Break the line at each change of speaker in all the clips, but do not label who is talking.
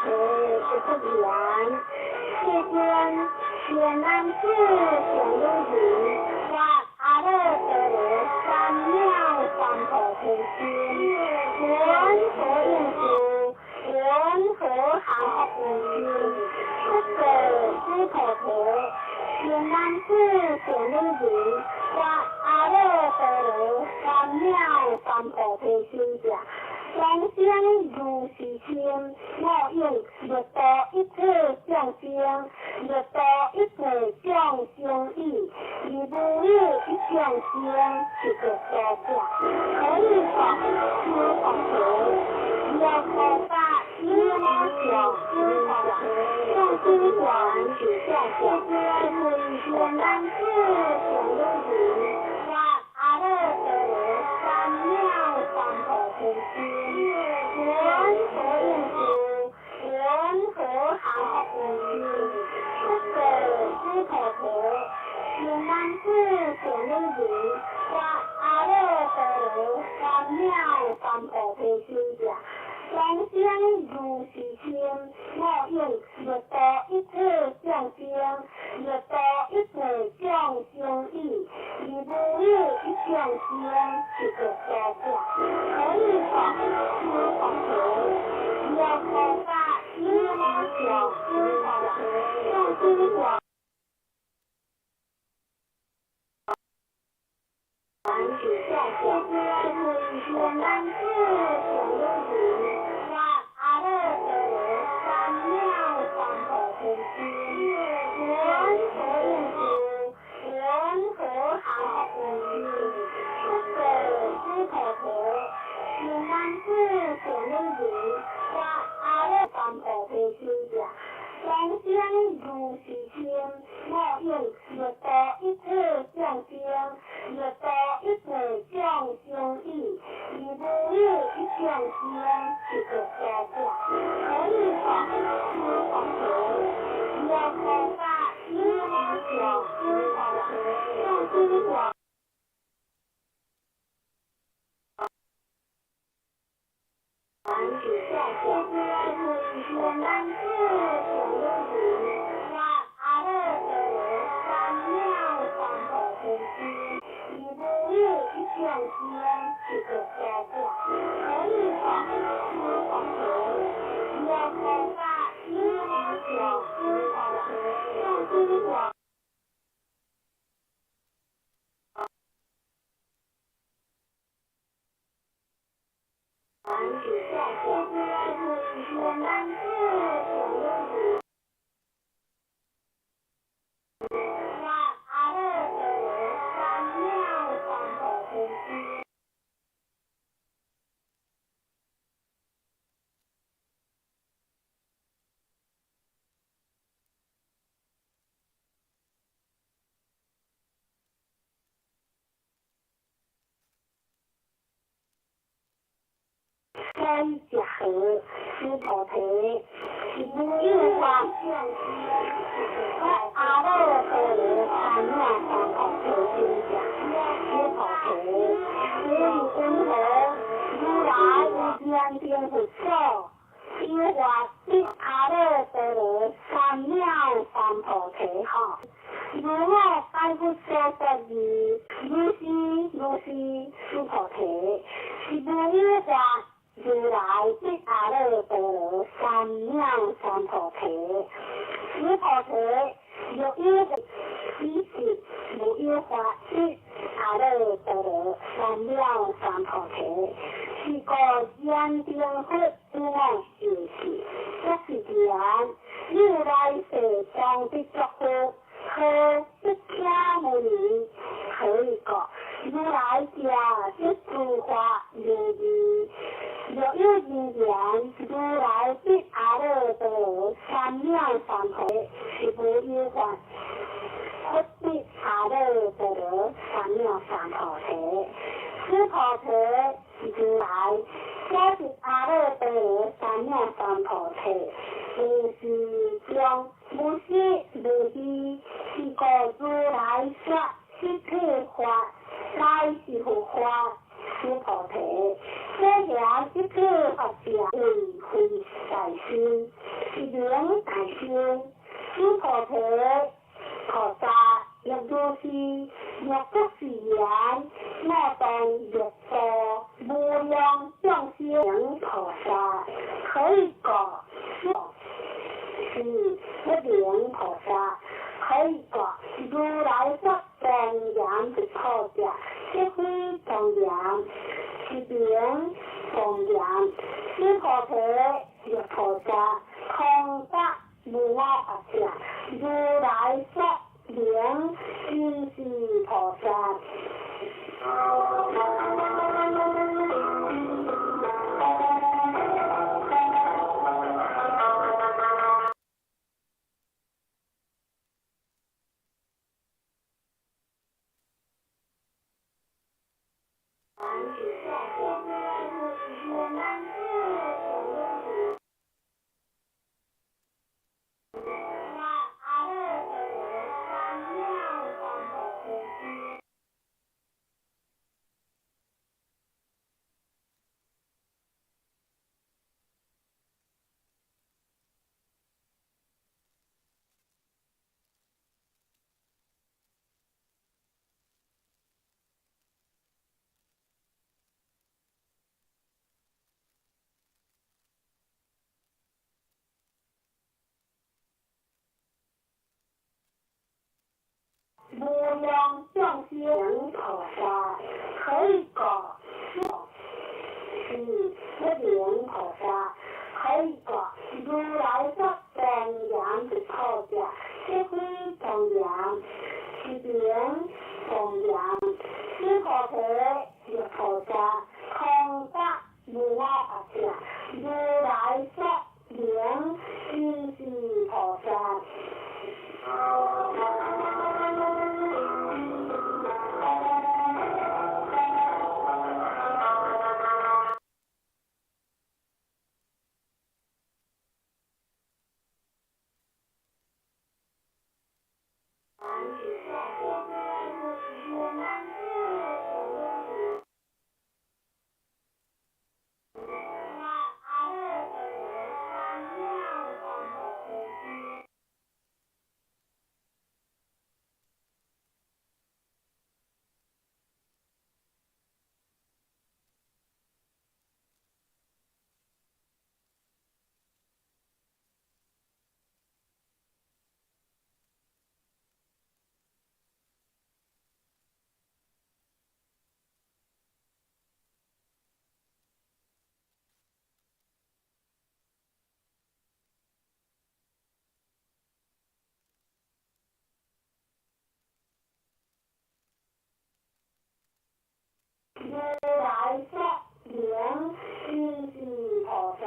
提是不言。世尊，善男子，善女人，发阿耨多罗三藐三菩提心，云何应修？云何行福心？不过须菩提，善男子，善女人，发阿耨多罗三藐三菩提心者，众生如是心，莫应欲度一切众生，欲度一切众生已，而无有一众生是得度者。何以故？须菩提，若菩萨摩诃萨，众生还是众生，世尊，善男子，善女人，发阿耨多罗三藐三菩提心，云何应修？云何行福心？不过须菩提，善男子，善女人，发阿耨多罗三藐三菩提心者，众生如是心，莫应欲度一切众生，欲度一切众生已，而无有一众生是得度者。何以故？须菩提，若菩萨摩诃萨，众生还是众生，世尊，善男子，善女人，发阿耨多罗三藐三菩提心，云何应修？云何行福心？不过须菩提，善男子，善女人，发阿耨三菩提心者，众生如是心，莫应欲度一切众生，欲度一切众生已，而无有一众生是得度者。何以故？须菩提，若菩萨摩诃萨，众生还是众生，世尊，善男子，善女人，发阿耨多罗三藐三菩提心，而无有一众生是得度者。何以故？须菩提，若菩萨摩诃萨，众生还是众生，世尊，善男子，善女人，发阿耨多罗三藐三菩提心。所以者何？须菩提，是无有法发阿耨多罗三藐三菩提心者。须菩提，此为云何？如来于坚定佛所，有法得阿耨多罗三藐三菩提吼。如我解佛所说义，如是如是，须菩提，是无有法如来得阿耨多罗三藐三菩提。须菩提，若有彼是无有法得阿耨多罗三藐三菩提，是故坚定佛无我受持，则是言如来世功德祝福，何释迦牟尼？何以故？如来者，得诸法如义。若有人言如来得阿耨多罗三藐三菩提，是无有法佛得阿耨多罗三藐三菩提。须菩提，如来所得阿耨多罗三藐三菩提，无是中，无始无彼，是故如来说一切法，乃是佛法。须菩提，这言一切法者，为非在身。难修。须菩提，菩萨若如是，若不是言，我当欲度无量众生。菩萨可以讲是一名菩萨，可以讲如來說莊嚴的菩薩，這非莊嚴，是名莊嚴。須菩提，若菩薩空得無我法者，如來說名真是菩薩。無量眾生菩薩可以講是一名菩薩，可以講如來說莊嚴的菩薩，這非莊嚴，是名莊嚴。須菩提，若菩薩空得無我法者，如來說名真是菩薩。如來說名真是菩薩。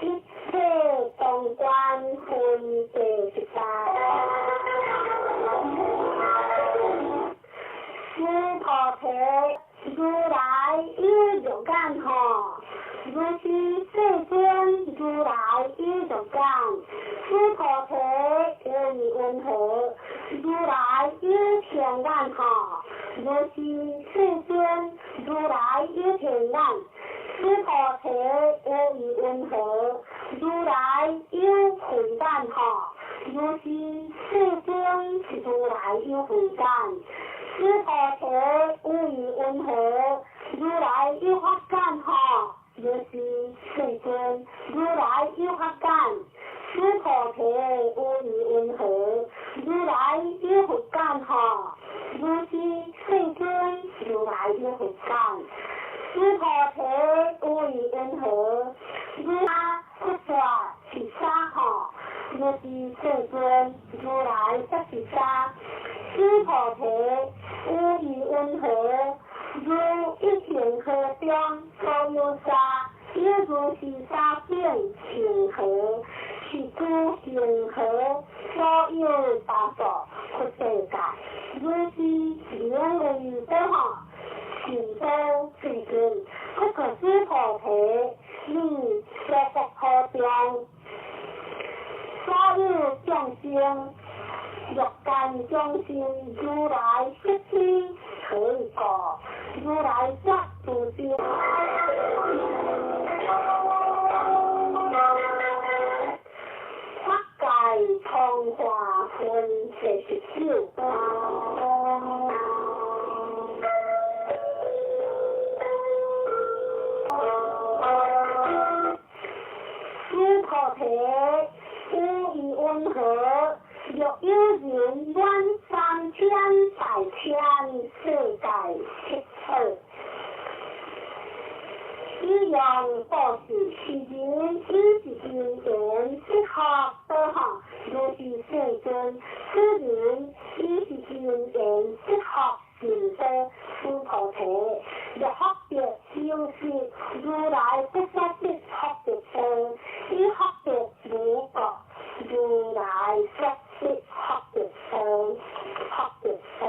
一切當觀分第18。須菩提，如來有肉眼吼，如是世尊，如來有肉眼。須菩提，云云何？如來有天眼吼，如是世尊，如來有天眼。須菩提，云云何？如來有慧眼吼，如是世尊，如來有慧眼。須菩提，云云何？如來有法眼吼，如是世尊，如來有法眼。須菩提，云云何？如來有佛眼吼，如是世尊，如來有佛眼。須菩提，云云何？如來佛說是沙吼，如是世尊，如來說是沙。須菩提，云云何？如一恒河中所有沙，犹如是沙變恒河，是諸恒河所有大數佛世界，如是名為多吼，成都最近，不過須菩提，你說眾生，欲界眾生如來悉天可以過，如來說諸經。法界通化分49。須菩提，有意云何？若有人滿三千大千世界七寶，以用布施，是人以一因緣得福德吼，如是世尊，此人以一因緣得福盡德，須菩提，若福德修習如來不說得福德多，以福德無過，如來說得福德多，福德多。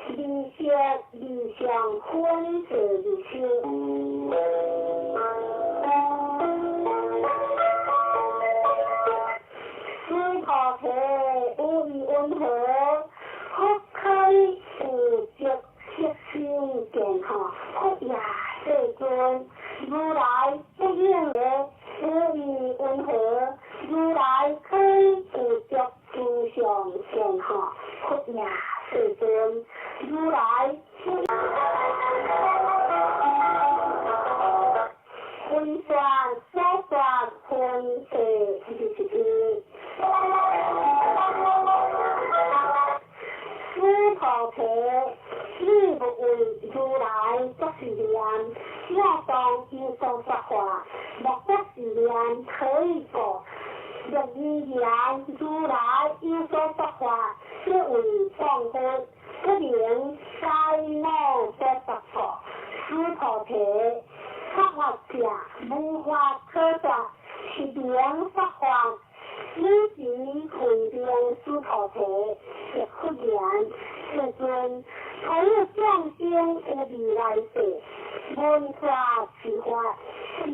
二色二相分第20。須菩提，有意云何？佛可以有著色身見吼，佛也世尊，如來不應的有意云何？如來可以有著諸相見吼，佛也世尊，如來不分說所說分第21。須菩提，你欲為如來作是念，正當有所說法，莫作是念可以過。若言言如來有所說法，即為放佛，不能該我所說法。須菩提，說法者無法可說，是名說法。汝時分明須菩提，亦復言，世尊，所有眾生有未來世，聞說此法，生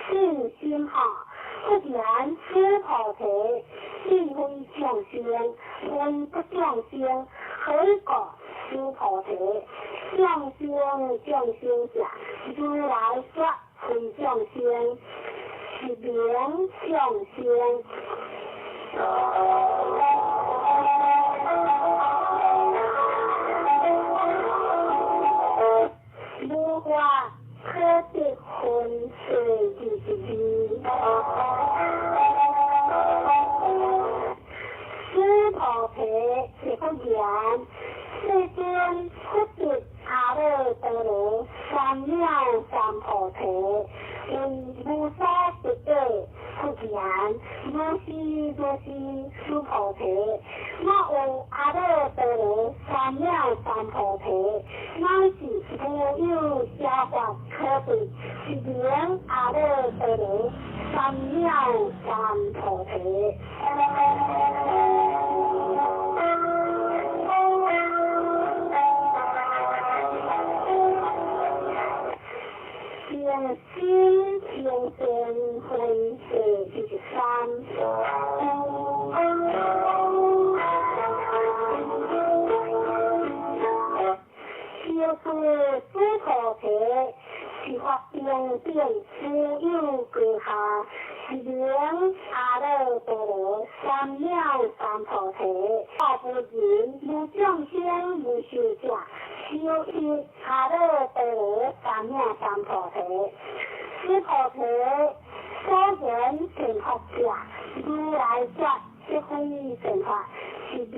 信心吼。復言須菩提，彼非眾生，非不眾生，何以故？須菩提，眾生眾生者，如來說非眾生，是名眾生。無法可得分第22。須菩提，亦復言，世尊，佛得阿耨多羅三藐三菩提，為無所得者。復言，如是如是，須菩提，若有阿耨多羅三藐三菩提，乃是無有邪法可得，是名阿耨多羅三藐三菩提。心清净分第23。修須菩提，是法平等，無有高下，是名阿耨多羅三藐三菩提。無人無眾生無壽者，修習阿耨多羅三藐三菩提。須菩提，所言成佛者，如來說即非成佛，是名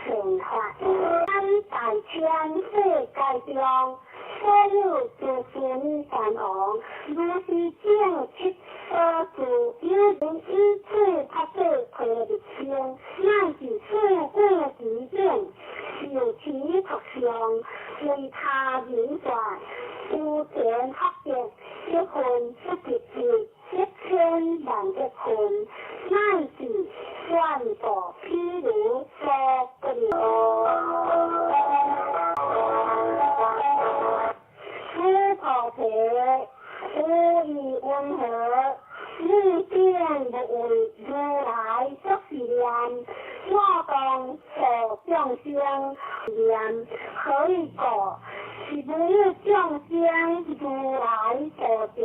成佛。三大千世界中，所有諸須彌山王，如是正七所住，有人以此佛說婆羅經，乃至四句其等，受持佛相，為他人說，有田福德，一分不得一千萬億分，乃至算度譬如所不能。須菩提，為如來作是念：我當度眾生念，何以故？是無有眾生如來度者，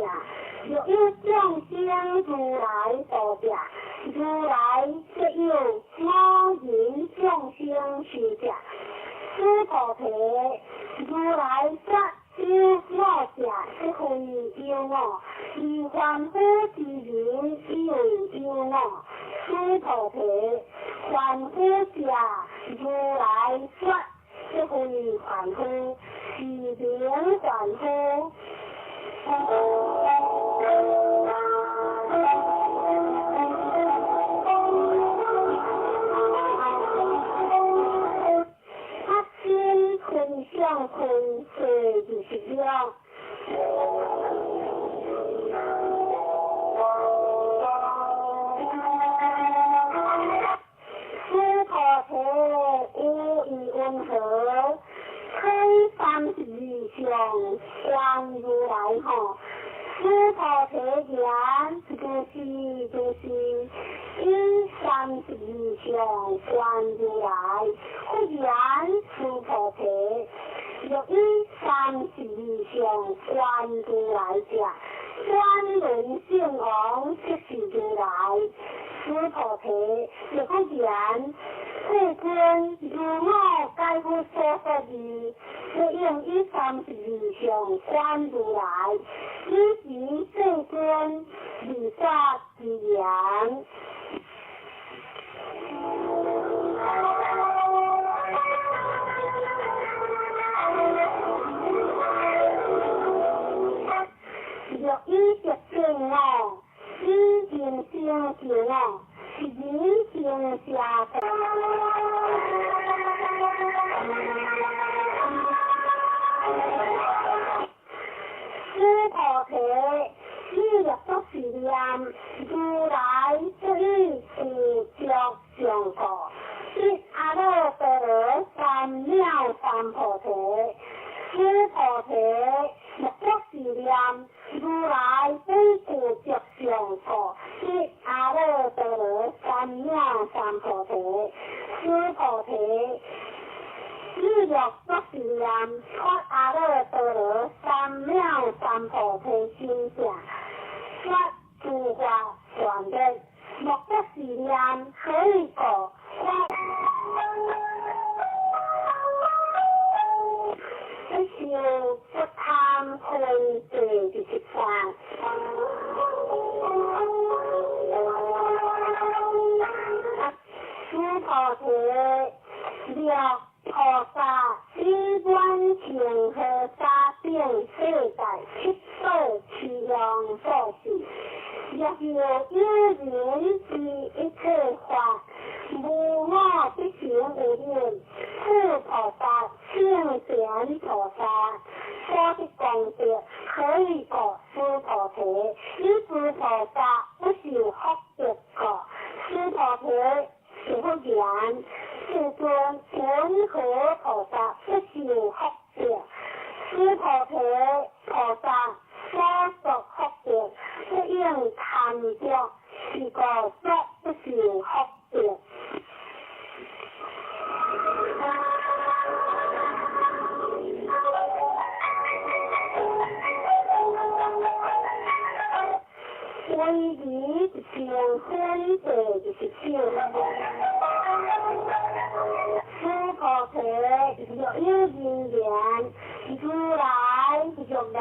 若有眾生如來度者，如來則有五人眾生壽者。須菩提，如來說有我者，則非有我；而凡夫之人以為有我。須菩提，凡夫者，如來說則非凡夫，是名凡夫。心分相分第26。須菩提，有疑云何？開32相觀如來吼。須菩提言：如是如是，以32相觀如來。佛言：須菩提，若以32相觀如來者，轉輪聖王即是如來。須菩提，若閣言：世尊，如我解佛所說義，不應以32相觀如來。彼時世尊而說之言。若以色見我，以人生見我，是人生邪見。須菩提，你若作是念，如來則以具足相故，得阿耨多羅三藐三菩提。須菩提，若作是念，如來本具足相故，得阿耨多羅三藐三菩提。須菩提，你若作是念，發阿耨多羅三藐三菩提心者，說諸法斷滅。莫作是念，何以故？不受不貪分第23。須菩提，若菩薩以滿恒河沙等世界七寶持用布施，若有有人知一切法，無我不成有忍，此菩薩聖賢菩薩所得功德，何以故？須菩提，以諸菩薩不受福德故。須菩提，是佛言：世尊，云何菩薩不受福德？須菩提，菩薩所作福德，不應貪著，是故說不受福德。威儀成分第29。須菩提，若有人言：如來欲來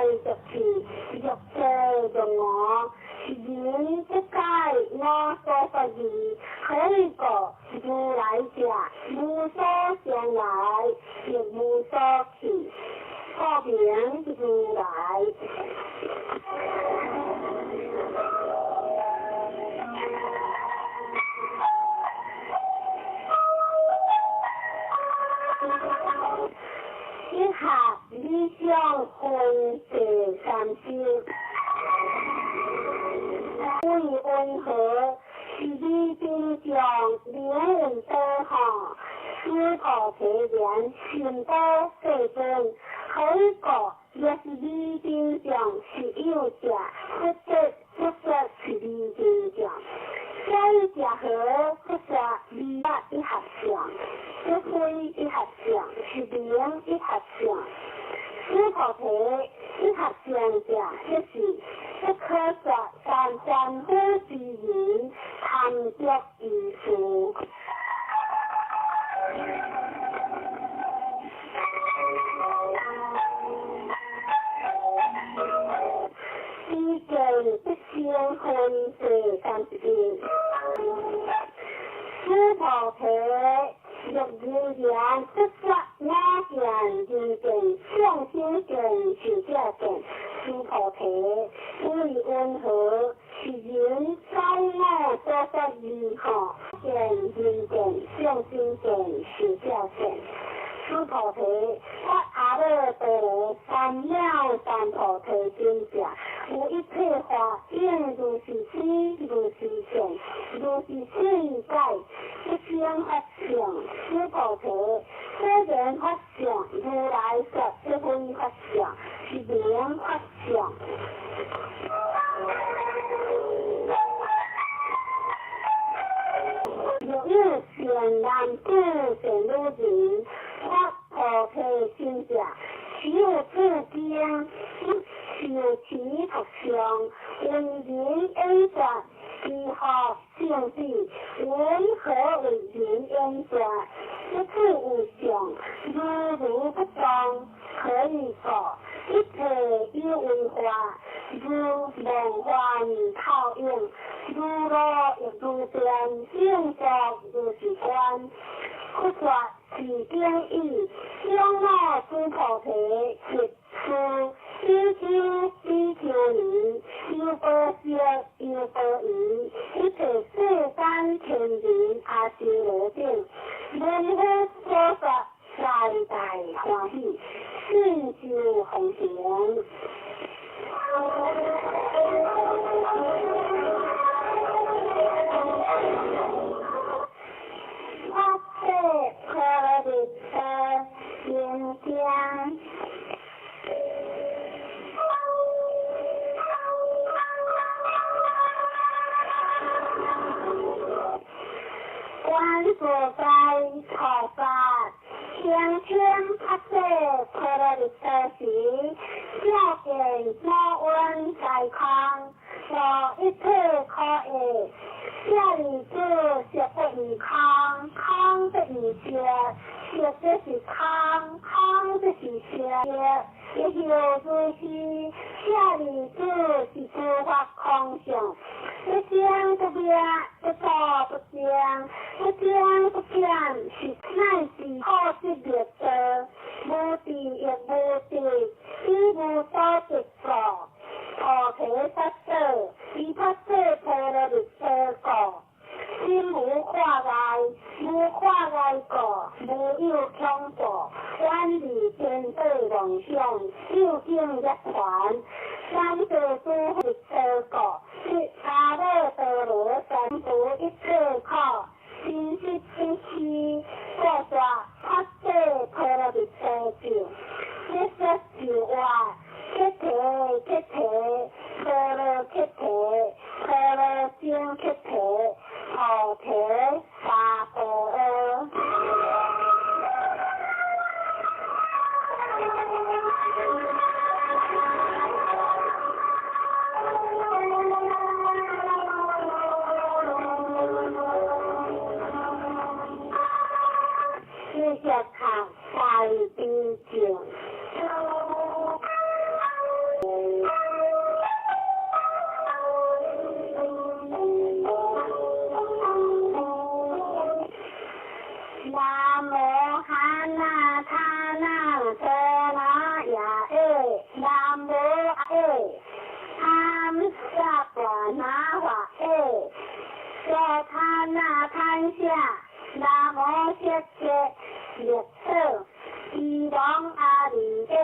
欲去，欲坐欲卧，是人不解我所說義，何以故？如來者，無所上來，亦無所去，故名如來。以下理想分第30。為云何？是彼頂上名為寶吼。須菩提言：善寶世尊，何以故？若是彼頂上是有者，佛得所佛說是離境相。捨利和佛說離法一合相，說非一合相，是名一合相。須菩提，一合相者，即是不可說但凡夫之人貪著於事。彼見不生分第31。須菩提，若人言不說我見、人見、眾生見、壽者見，須菩提，為云何？是人解我所說義吼？見、人見、眾生見、壽者見。須菩提，發阿耨多羅三藐三菩提心者，有一切法應如是知，如是見，如是信解，不生法相。須菩提，雖然法相，如來說這非法相，是名法相。若有善男子、善女人，發菩提心者，持有此經，受持讀誦，聞人演說，知學聖旨，云何為人演說？一切有相，如如不動，何以故？一切有為法，如夢幻泡影，如露亦如電，應作如是觀。佛說是經已，長老須菩提，及諸比丘、比丘尼，優婆塞、優婆夷，一切世間天人阿修羅等，聞佛所說，大大歡喜，信受奉行。發誓婆羅蜜多經章。觀自在菩薩，輕輕發誓婆羅蜜多時，照見五蘊皆空，無一切可愛。舍利子，色不異空，空不異色，色即是空，空即是色。亦復如是，舍利子，是諸法空相，不生不滅，不住不生，不增不減，是乃至苦集滅道，無智亦無得，彼無所得故，菩提薩埵，以發誓婆羅蜜多故，心無掛礙，無掛礙故，無有恐怖，遠離顛倒妄想，究竟涅槃。三世諸佛多故，得阿耨多羅三藐一切苦，真實不虛，故說發誓婆羅蜜多咒，一說就話，揭諦揭諦，婆羅揭諦，婆羅僧揭諦，菩提薩婆訶。繼續讀大悲咒。南無哈那他那陀那耶欸，南無欸，阿彌陀那華欸，娑他那堪舍，南無色界滅色，伊王阿彌耶，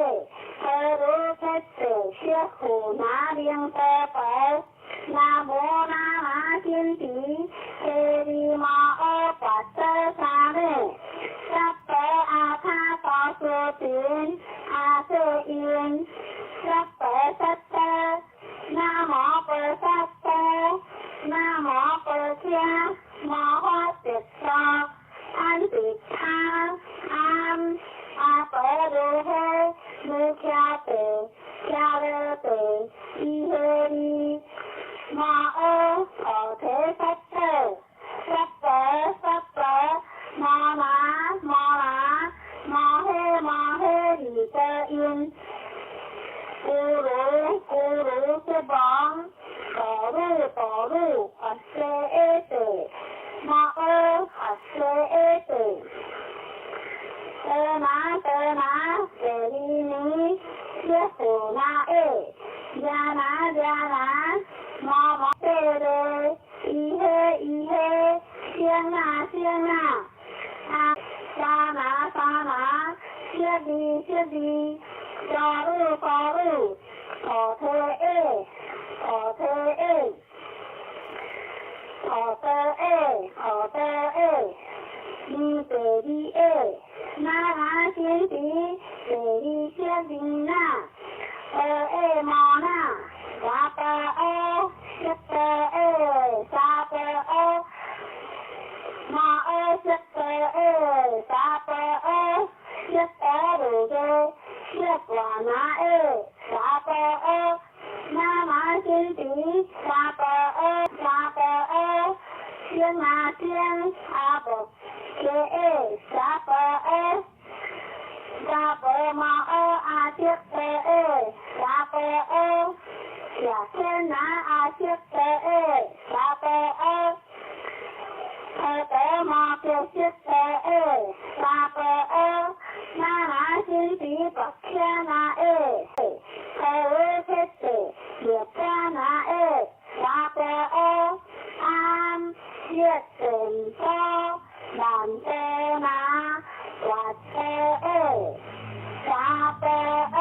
婆羅揭諦色富那明多婆，南無那瑪辛提，提利摩阿跋多沙美，萨婆阿他多斯频，阿瑟因，萨婆萨多，南无婆萨。写落地，伊彼字，马蚵土体发宝，发宝发宝，毛拿毛拿，毛黑毛黑二个音，咕噜咕噜结网，道路道路发西下地，毛蚵发西下地，多拿多拿，第二年结虎拿下，亚拿亚拿，毛毛细咧，伊彼伊彼，先啊先啊，啊三拿三拿，小字小字，沙鲁沙鲁，土体下，土体下，土多下，土多下，二第二下，哪哪先时，第二小字哪，二下毛哪，三八二，七八二，三八二，马二七八二，三八二，七八二个，七八哪下，三八二，哪哪先时，三八二，三八二，先啊先，阿无加下，三八二，三八马二阿七八下，三八二，下天哪阿七八下，三八二，二八马叫七八下，三八二，哪哪先时白天哪下，二七八，六八哪下，三八二，安七成多，南多哪，八多下，三八二。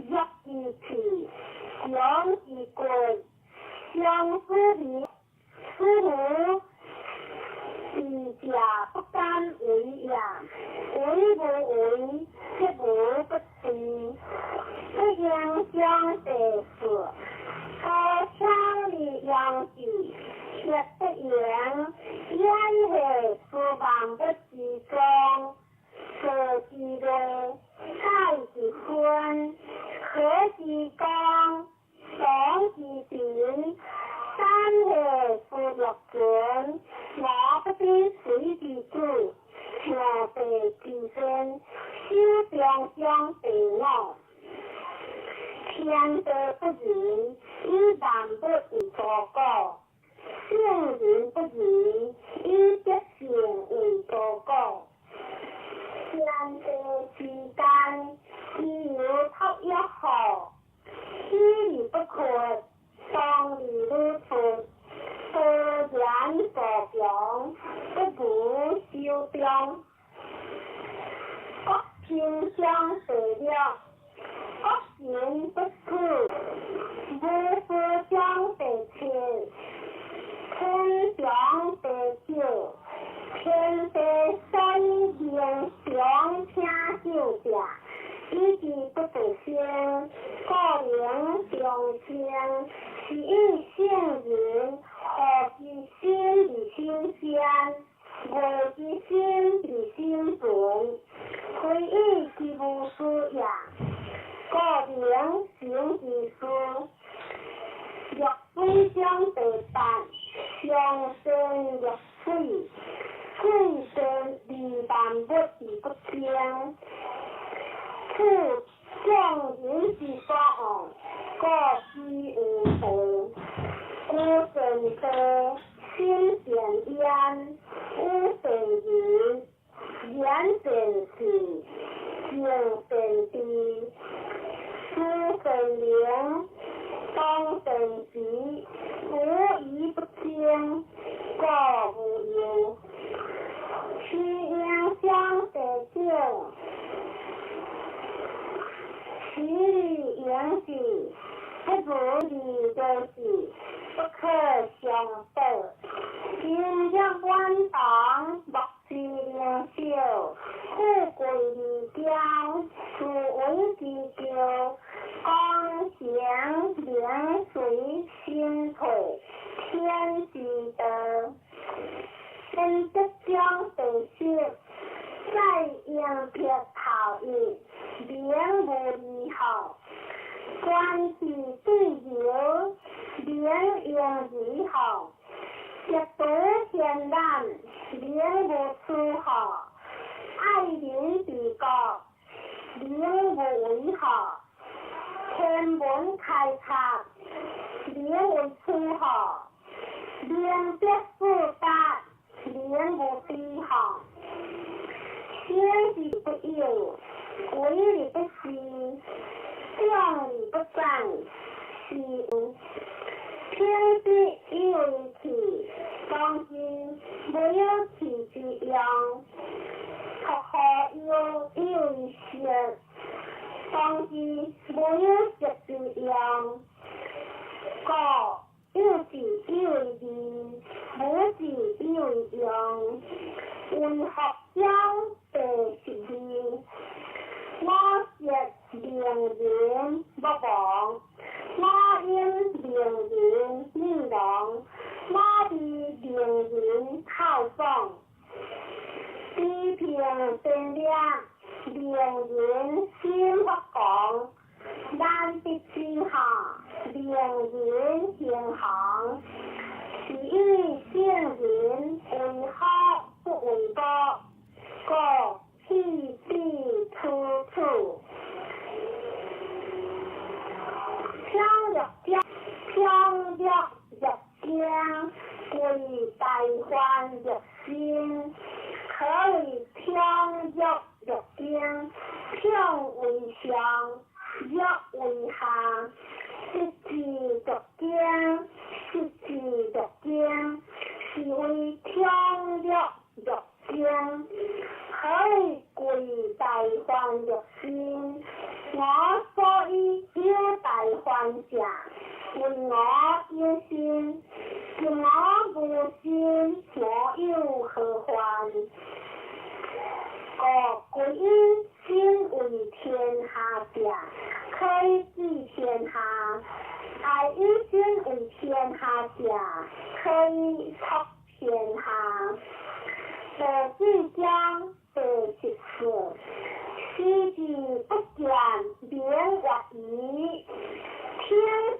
弱之氣，強之骨，相思無思無智者不敢為也。為無為，則無不對。不應將地四，高鄉的陽氣，卻不言，眼下是萬物之宗，坐之位，蓋之坤，和之光，長之平，三下是六權，我不知誰之主，上帝之身，手中將地五。天地不仁，以萬物為刍狗；聖人不仁，以百姓為刍狗。天地之間，其有托約乎？起而不決，當而屢出，多言多強，不如守中。國平相地略，國人不處，無事將地七，天長地久，天地所以能長聽久者，以其不得生，故名長生。是以聖人學之心而修身，惡之心而心存，非以其無事也，故名成之事。若水將地八，上善若水，水善利萬物而不爭。此眾人之所惡，故幾有道。居善地，心善焉，語善言，言善事，行善知，思善能，動善時，無疑不聽，故無憂。其應將地九，其利應之，不如利就是，不可相報。今日滿堂，莫之能少，富貴而驕，斯文之驕，光行名隨身退，天之道。先得將地十，再應撇頭一，名無二號。關係對流，名應二號。一獨天然，名無出號。愛民治國，名無為號。天文開拓，名為出號。明德四達，名無低號。天之不有，鬼而不思，將而不戰，是天之以為氣，當之無有氣之用。托何有以為色，當之無有色之用。故有志以為義，無志以為用。為學將第十二，我舌名人莫亡，我音名人應隆，我味名人透爽。地平天亮，名人心發光。難得之下，名人行行。是以聖人為學不為國，故棄彼處處。飄若江，飄若若江，歸大凡若心，可謂飄若若江，飄為上，若為下。一字讀經，一字讀經，是為飄若若經。何謂歸大凡若心？我所以視之不見，名曰夷；聽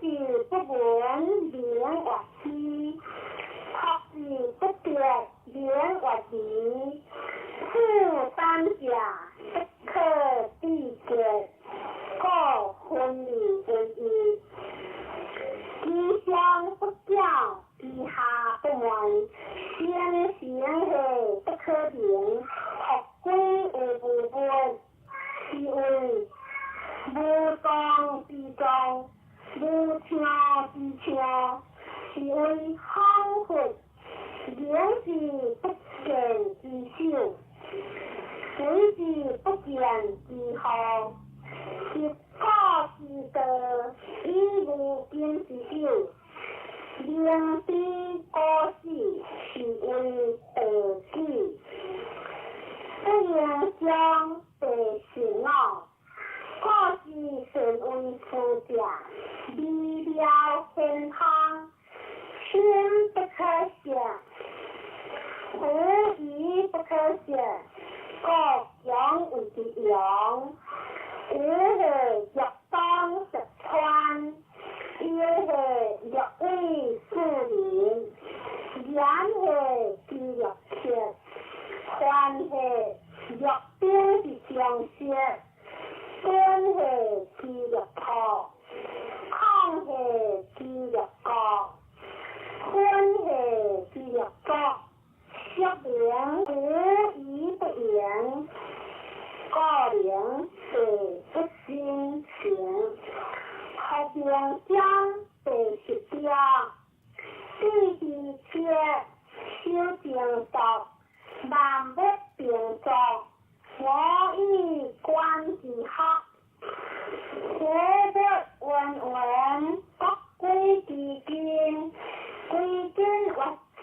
之不聞，名曰希；觸之不得，名曰迷。處三者，不可比較，故分離為一。其上不矯，其下不昧，聲聲號不可名，復歸有無物，是謂無狀之狀，無相之相，是謂恍惚。影之不見之首，水之不見之河，習古之道，以無今之久。明知古死，是謂道舉。不應將第十五，故是善為師者，微妙顯通，深不可測，狐疑不可測，故強為之用。有號欲東則川，有號欲為士人，言號之欲克，凡號欲兵之將色，敦號之欲破，曠號之欲國，昏號之欲國，釋名無疑不盈，故名地不生成。學名章第十章，智之切，守靜篤，萬物並作，我以觀之學。河物芸芸，各歸其根，歸根曰靜，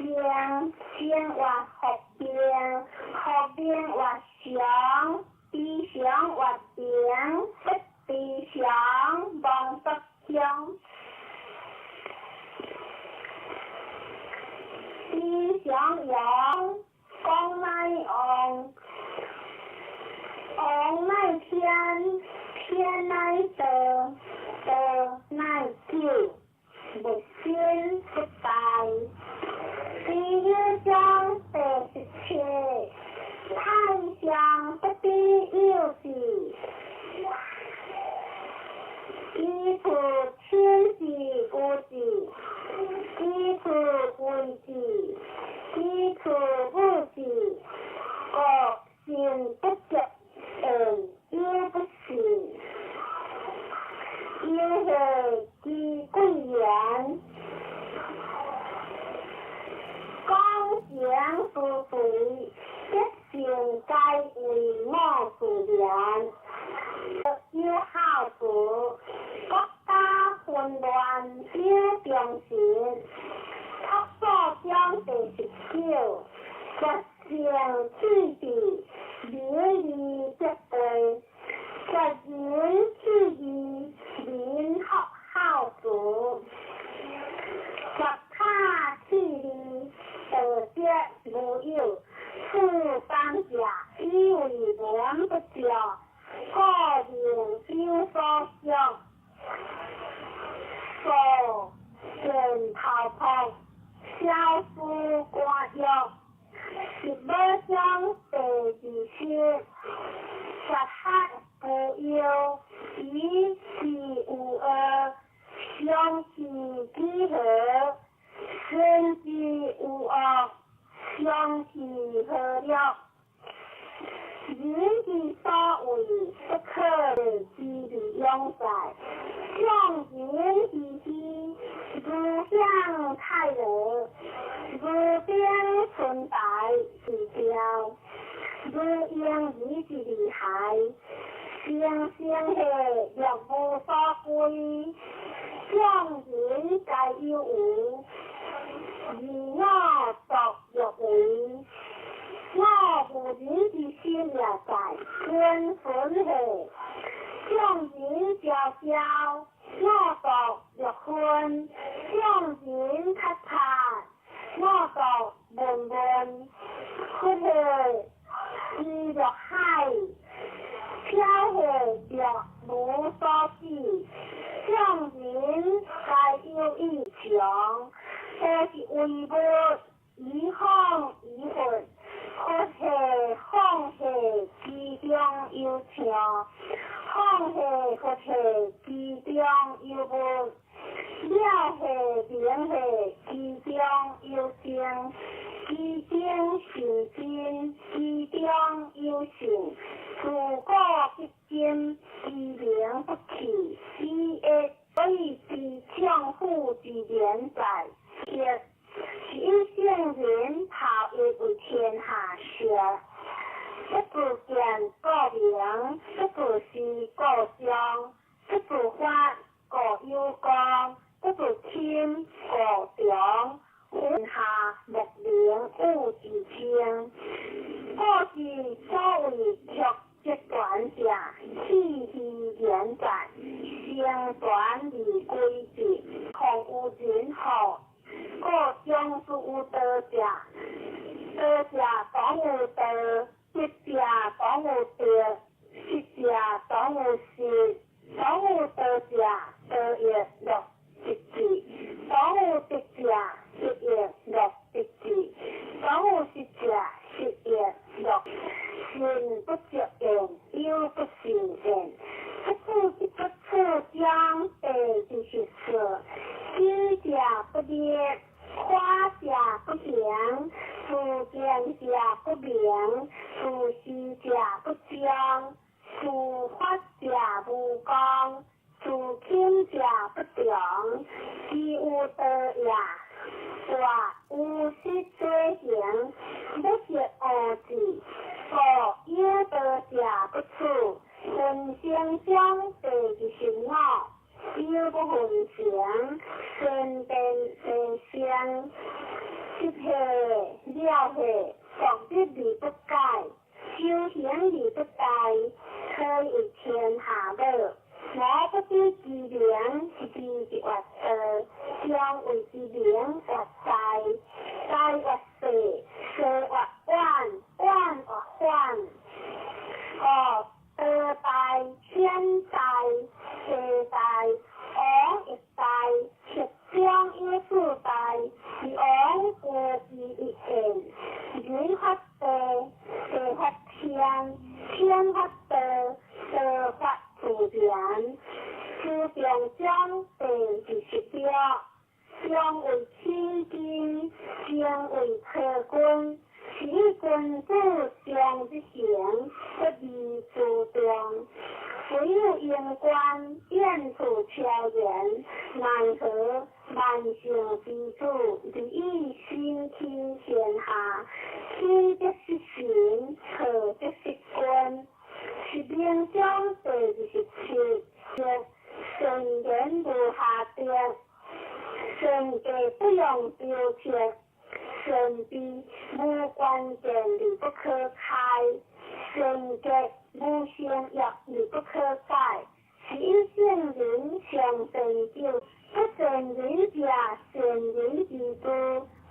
靜曰復明，復明曰常，非常曰平，不非常，忘不鄉。非常陽，公乃王，王乃天，天乃道，道乃久，物生不敗。第六章第十七，太上不知有之，其處親之有之，其處為之，其處無之，故信不足言，有不信。有號之貴言，講情思隨，德性皆為我自然。有孝慈，國家紛亂有忠臣。璞所章第十九，絕聖棄智，仁義則貴；絕仁棄義，民復孝慈。絕他棄利，道德無有。處三者，以為文不足，故名有所屬。數見頭璞，小思官欲。十五章第二十，絕學無憂，以事無惡，相去幾何？身之無惡，相去何了？人之所為，不可之利養在。眾人之虛，如享泰樂，如冰春白之雕，如嬰兒之厲害。聲聲號若無所歸，眾人皆有為，而我獨欲為。我無仁之心也在，君分號，眾人昭昭，我獨欲昏；眾人察察，我獨悶悶。佛號之若海，飄號系若無所起，眾人皆有異常，這是唯物，以風以佛，佛系放系其中有相，放系佛系其中有物，了系明系其中有真，其中是真，其中有性，自古及今，其名不去，以一所以知丈夫之廉在，一是以聖人頭一為天下師，不自見故明，不自是故彰，不自發故有光，不自親故長，天下莫能與之爭。故是所謂曲則全者，氣虛言在，成全而歸之，況有人好。故將之有道者，道者當有道，德者當有德，失者當有失，當有道者，道亦樂得之；當有德者，德亦樂得之；當有失者，失亦樂。信不足言，憂不慎言。不處不處將第二十四，知者不列，誇者不行，自見者不明，自是者不彰，自發者無功，自輕者不長，知有道也，大有失做行，不學無智，故有道者不處。人生中第25，有不分成，善變善生，失系了系，獨立而不改，修行而不怠，可以為天下母。我不知其名，是知之曰道，將謂之名曰大，大曰細，細曰遠，遠曰反。哦，道大、天大、地大，王亦大，十中有四大，是王過之一言。人發地，地發天，天發道，道發自然。自中將第26，將為起根，將為客君。是以君子常日行，不離諸中。唯有用觀，遠處超然，奈何萬聖之主，而以身聽天下，起則失神，錯則失君。是名章第27，聖言無下德，聖地不用雕刻。神秘無關鍵而不可開，神格無成約而不可改。是以聖人常成就，不善人者，善人之助，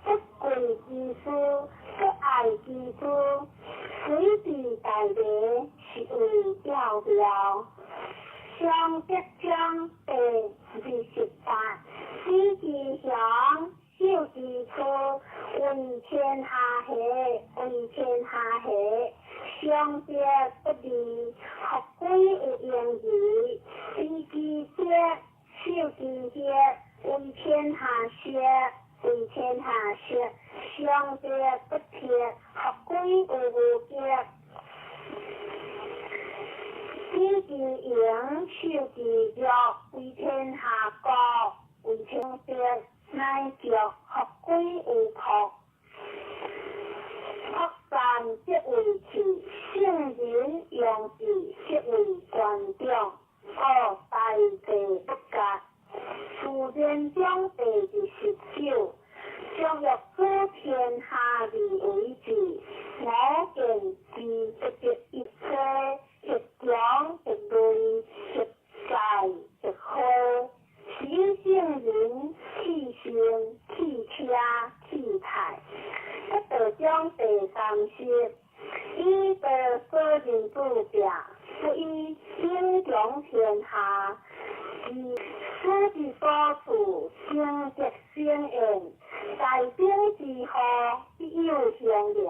不貴之師，不愛之師，隨地大禮，是為教妙。上德章第28，知其雄。守其初，為天下下，為天下下，上德不離，復歸有盈餘。知其德，守其業，為天下師，為天下師，上德不鐵，復歸有無極。知其榮，守其弱，為天下國，為天德。乃著復歸有朴，朴善則為器，聖人用之則為權長，故大地不割。自然章第29，將欲主天下而為之，我見之不得一切，一強一類，一在一花。是以聖人氣性、氣車、氣態，不道章第30，以道所認主者，不以以強天下。二，死之所處，成德生焉。大兵之禍，必有相連。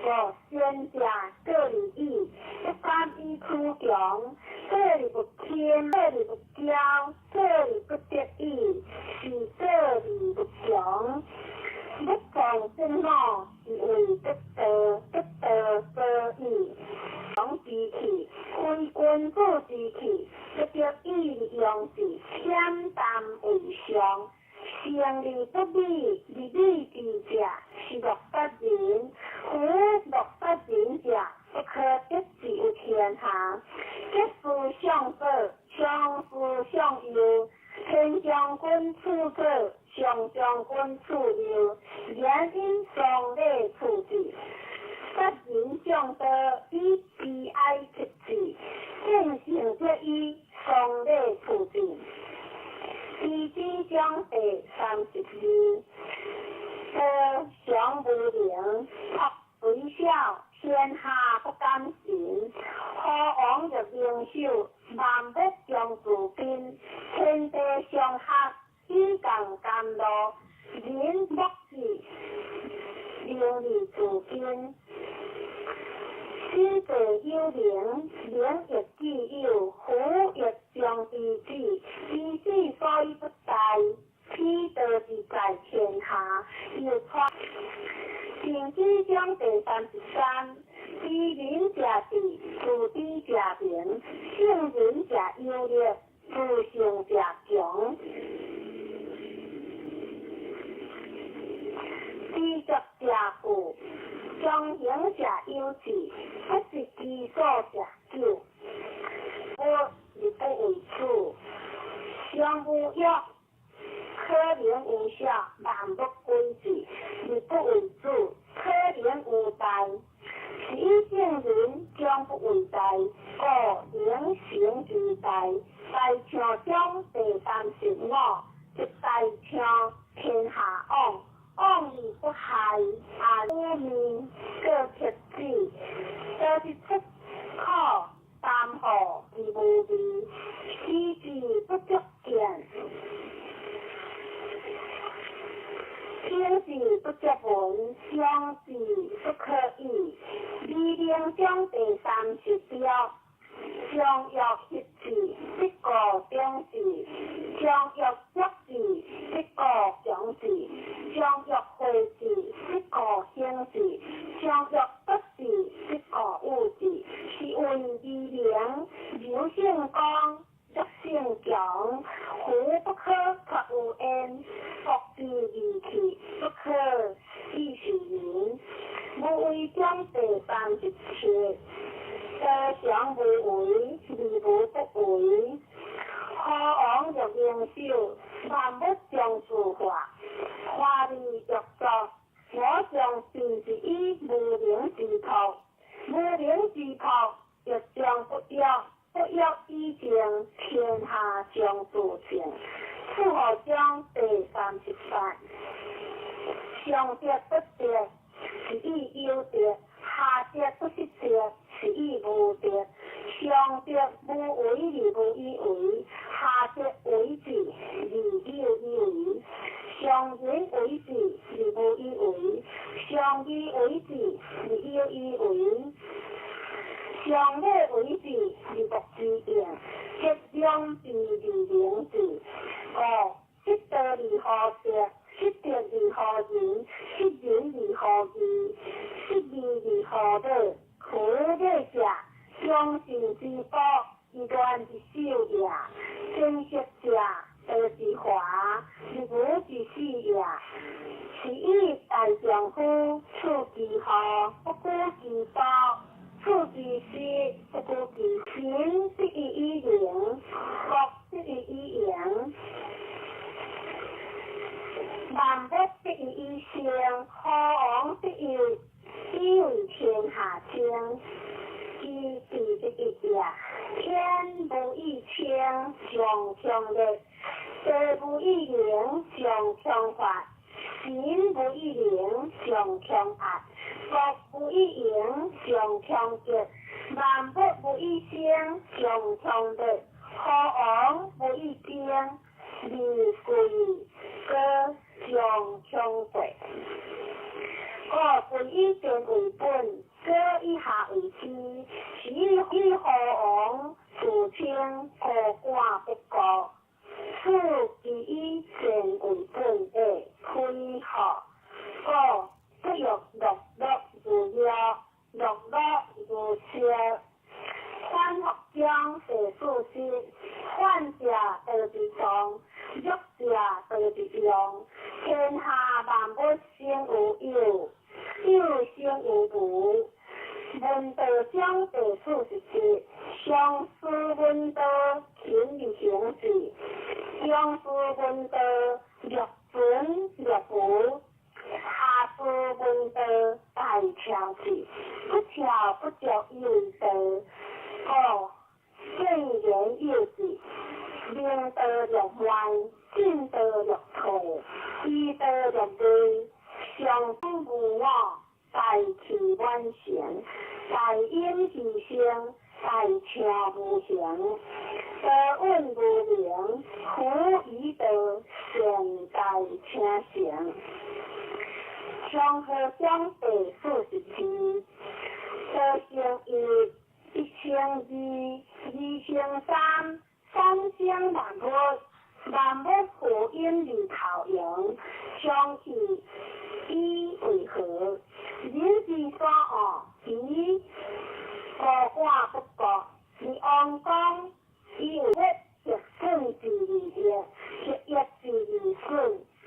五，先者過而已，不敢以處強。過而不謙，過而不驕，過而不得已，是過而不強。欲壯則武，是謂得道，得道所以。強之氣，非君子之氣，不得已而用之，恬淡為上。勝而不美，而美之者，是莫失人。夫莫失人者，不可得志於天下。得失相左，常失相右。天將軍處左，上將軍處右。言因喪禮處置。殺人將刀，以悲哀克之。正性則以喪禮處置。地支章第32，道常無能，朴雖小，天下不敢信。何王欲明首，萬物將自賓。天地相合，以共甘露。人莫智，能而自矜。死地有靈，靈亦既有，夫亦將之子。其子所以不大，此道之在天下。又傳定之章第33，知人者智，自知者明。勝人者有力，自勝者強。知足者富，忠行者有志，不擇其所者久。我而不為主，上無欲，可能有小，萬物歸之，而不為主，可能有大。是以聖人將不為大，故能成其大。大象章第35，即大象天下往，往而不害，而無面過克子，道之出可擔禍而無味，思之不足見，聽之不足聞，想之不可已。美名章第36，常欲克之，則故長之；常欲足之，則故強之；常欲廢之，則故興之；常欲奪之，則故有之。是謂美名，柔勝剛，弱勝強。夫不可脫有焉，國之利器，不可以示人。無為章第37，道常無為，而無不為。何王欲明首，萬物將自化。華而欲作，我將盡之以無名之託。無名之託，欲將不欲，不欲以靜，天下將自靜。楚河章第38，上德不德，是以有德；下德不失德，是以無德。上德無為而無以為，下德為之而有以為。上仁為之而無以為，上義為之而有以為。上禮為之而莫之用，吉量之而能之。五，失道而後德，失德而後仁，失仁而後義，失義而後禮。夫禮者，忠信之寶，以亂之首也；貞節者，道之華，而武之始也。是以大丈夫處其禍，不顧其暴；處其失，不顧其神。得以以靈，國得以以盈，萬物得以以生，何王得以以為天下精。其地之一也，天無以清，上強烈；地無以明，上強發；神無以靈，上強壓；國無以盈，上強極；萬物無以生，常常的何王無以兵，二貴哥常常過。故君以天為本，國以下為師，是以何王自稱高官不過。此其以善為本的開學，故不欲樂樂如樂，樂樂如笑。反復章第四十，反者道之藏，弱者道之用。天下萬物生有有，有生有無。聞道章第47，常思聞道，勤而行之；常思聞道，略存略無。下思聞道，大巧之，不巧不足以為道。故聖言有之，明道若慢，進道若退，知道若微，常無我，大器晚成，大隱其身，大車無形，道隱無名，夫以道善大車成。長河章第47，道生一，一生二，二生三，三生萬物，萬物負陰而投陽，相去以為和。人之所惡，其高官不過，是王公以為欲損之而益，欲益之而損。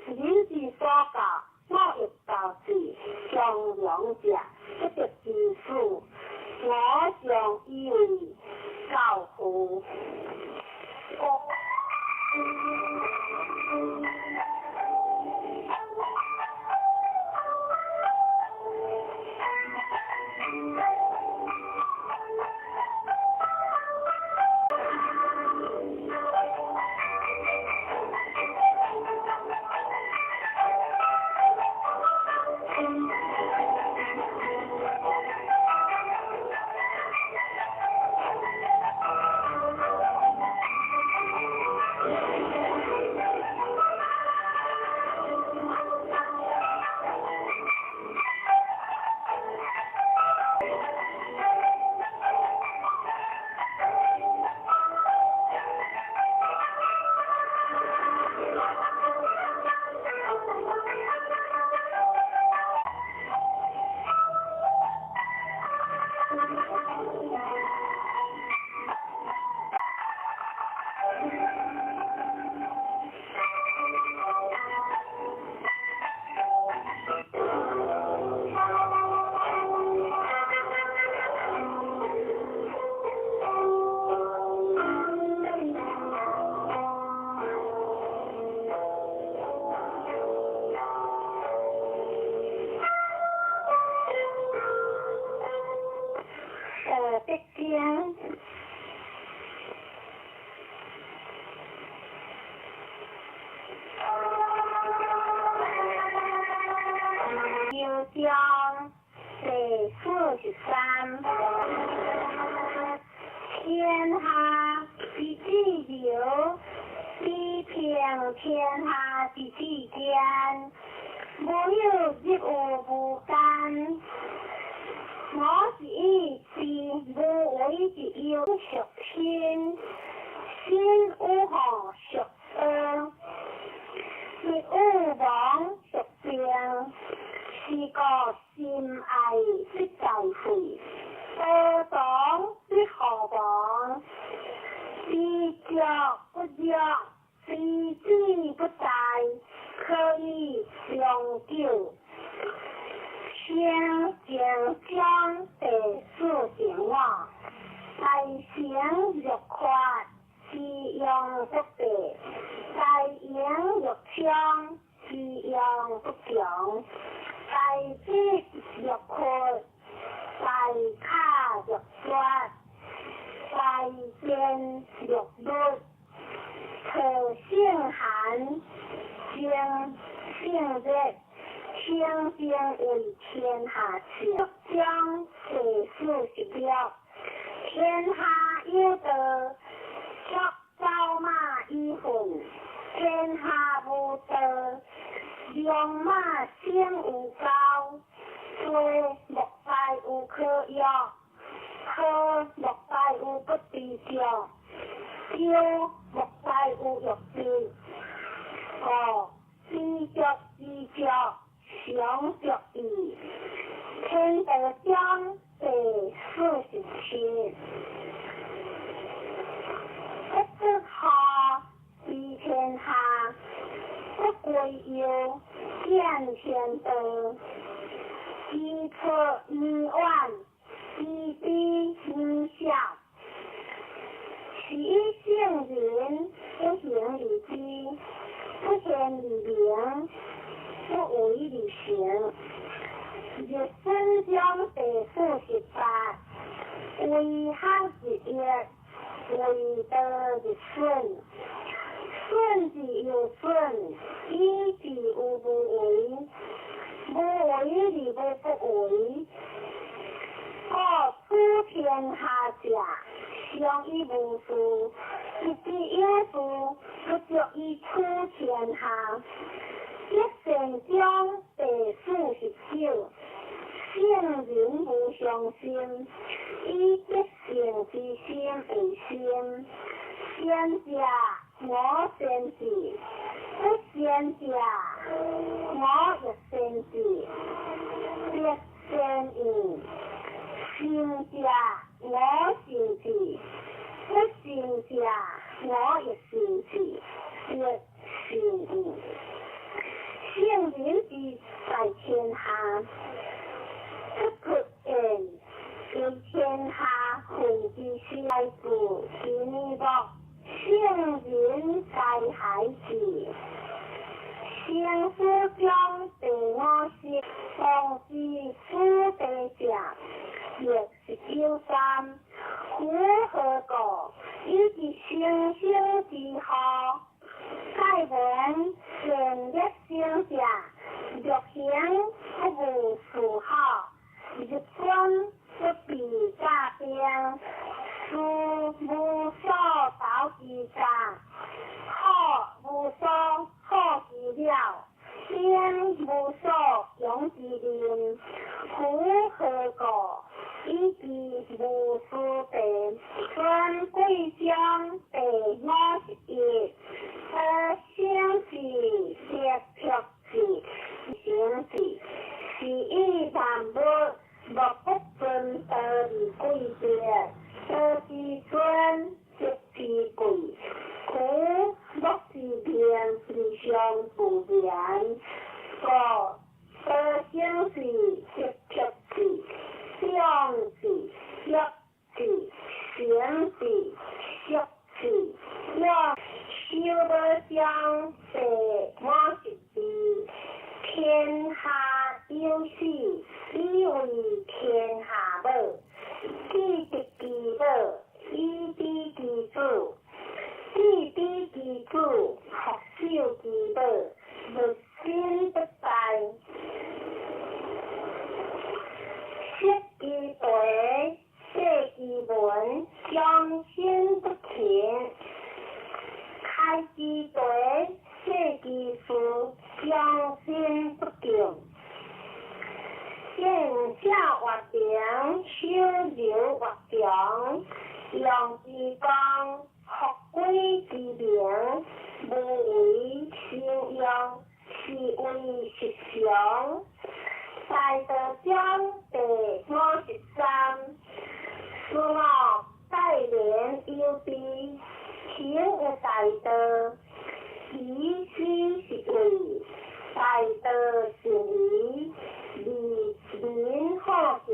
人之所教，我欲教之，上良者不得之事，我常以為教父。章第43，天下之至柔，比平天下之至坚，無有入於無間。我是以是無為之有屬心，心有何屬道，亦有亡屬病。是故心愛必在會，道當必何亡。知足不辱，知止不殆，可以長久。聖經章第45，大成若缺，其用不廢；大盈若昌，其用不窮。大智若闊，大巧若拙，大善若律，特性寒，精性熱，清淨為天下事。章第46，天下有道，足走馬以奮；天下無道，良馬生有狗。罪莫大有可約，禍莫大有不知足，憂莫大有欲知。故知足之足，常足矣。天道章第47。不出戶，知天下；不歸右，見天道。知錯能遠，知彼能小。是以聖人不行而知，不言而明，不為而成。日損章第48，為學日益，為道日損。損之又損，以至於無為。無為而無不為。故處天下者，常以無事；得之有事，不足以處天下。德善章第49，聖人無上心，以德性之心為心。善者我先智，不善者我亦先智。德善焉，善者我善智，不善者我亦善智。德善焉。聖人之在天下，不出言，為天下分之師傅其目。聖人在海之。生死章第50，王之子地者，69三。夫何故？以其生生之福。盖聞善惡生者，欲行不務事好，日損不避詐兵，事無所投之雜，苦無所好之了，兵無所用之人。夫何故？以其無私地。孫貴章第51，得生智，得卓智，成智，是以萬物莫不尊道而貴德，道之尊，德之貴。故莫之命而相不言。故得生智，得卓智，長智，約智，成智，淑智，養。修道章第52，天下有死，以為天下母；既得其母，以知其子。既知其子，復守其母，物身不殆。識其題，寫其文，終身不勤；開其題，寫其事，終身不敬。見笑活平，守柔活強，用之光，復歸之明，無為生用，是為實常。大道章第53，事我待人有備，行有大道，以此是為大道善儀，利民好行，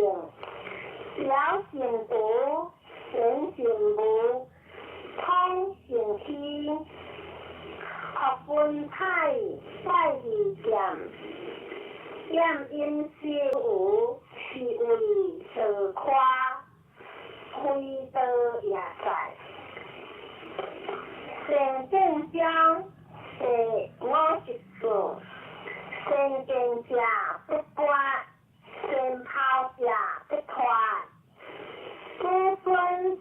表善德，顯善無，通善虛，學分派在二劍，劍因是無，是為道誇，非道也在。善見章第54，先見者不拔，先拋者不脫。子孫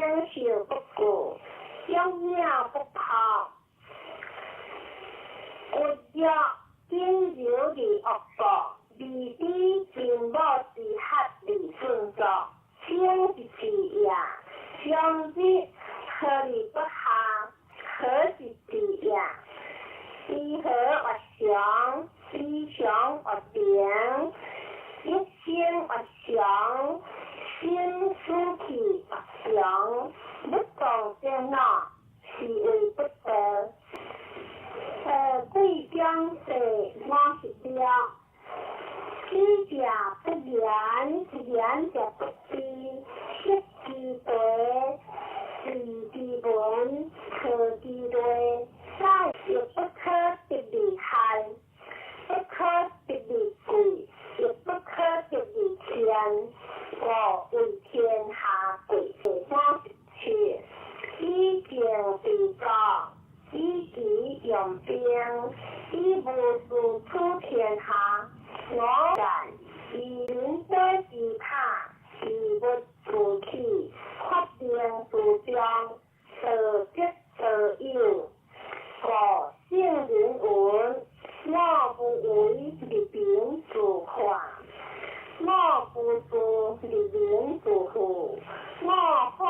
長壽不過，長命不破。骨弱經柔而惡過，未知真母之合而順作，生之治也。長日何而不下？何之治也？知和曰常，知常曰平，一生曰常，生死去曰常，不動則惱，是謂不道。貴中第56，知者不言，言者不知，色之地，隨之文，破之類，宰亦不可得而害，不可得而貴，亦不可得而賤，故謂天下貴。57，以政治國，以智用兵，以無事取天下。我幹，以人多之塔，以物自起，發兵自中，道則道有。故聖人云：我無為而民自化，我無事而民自富，我好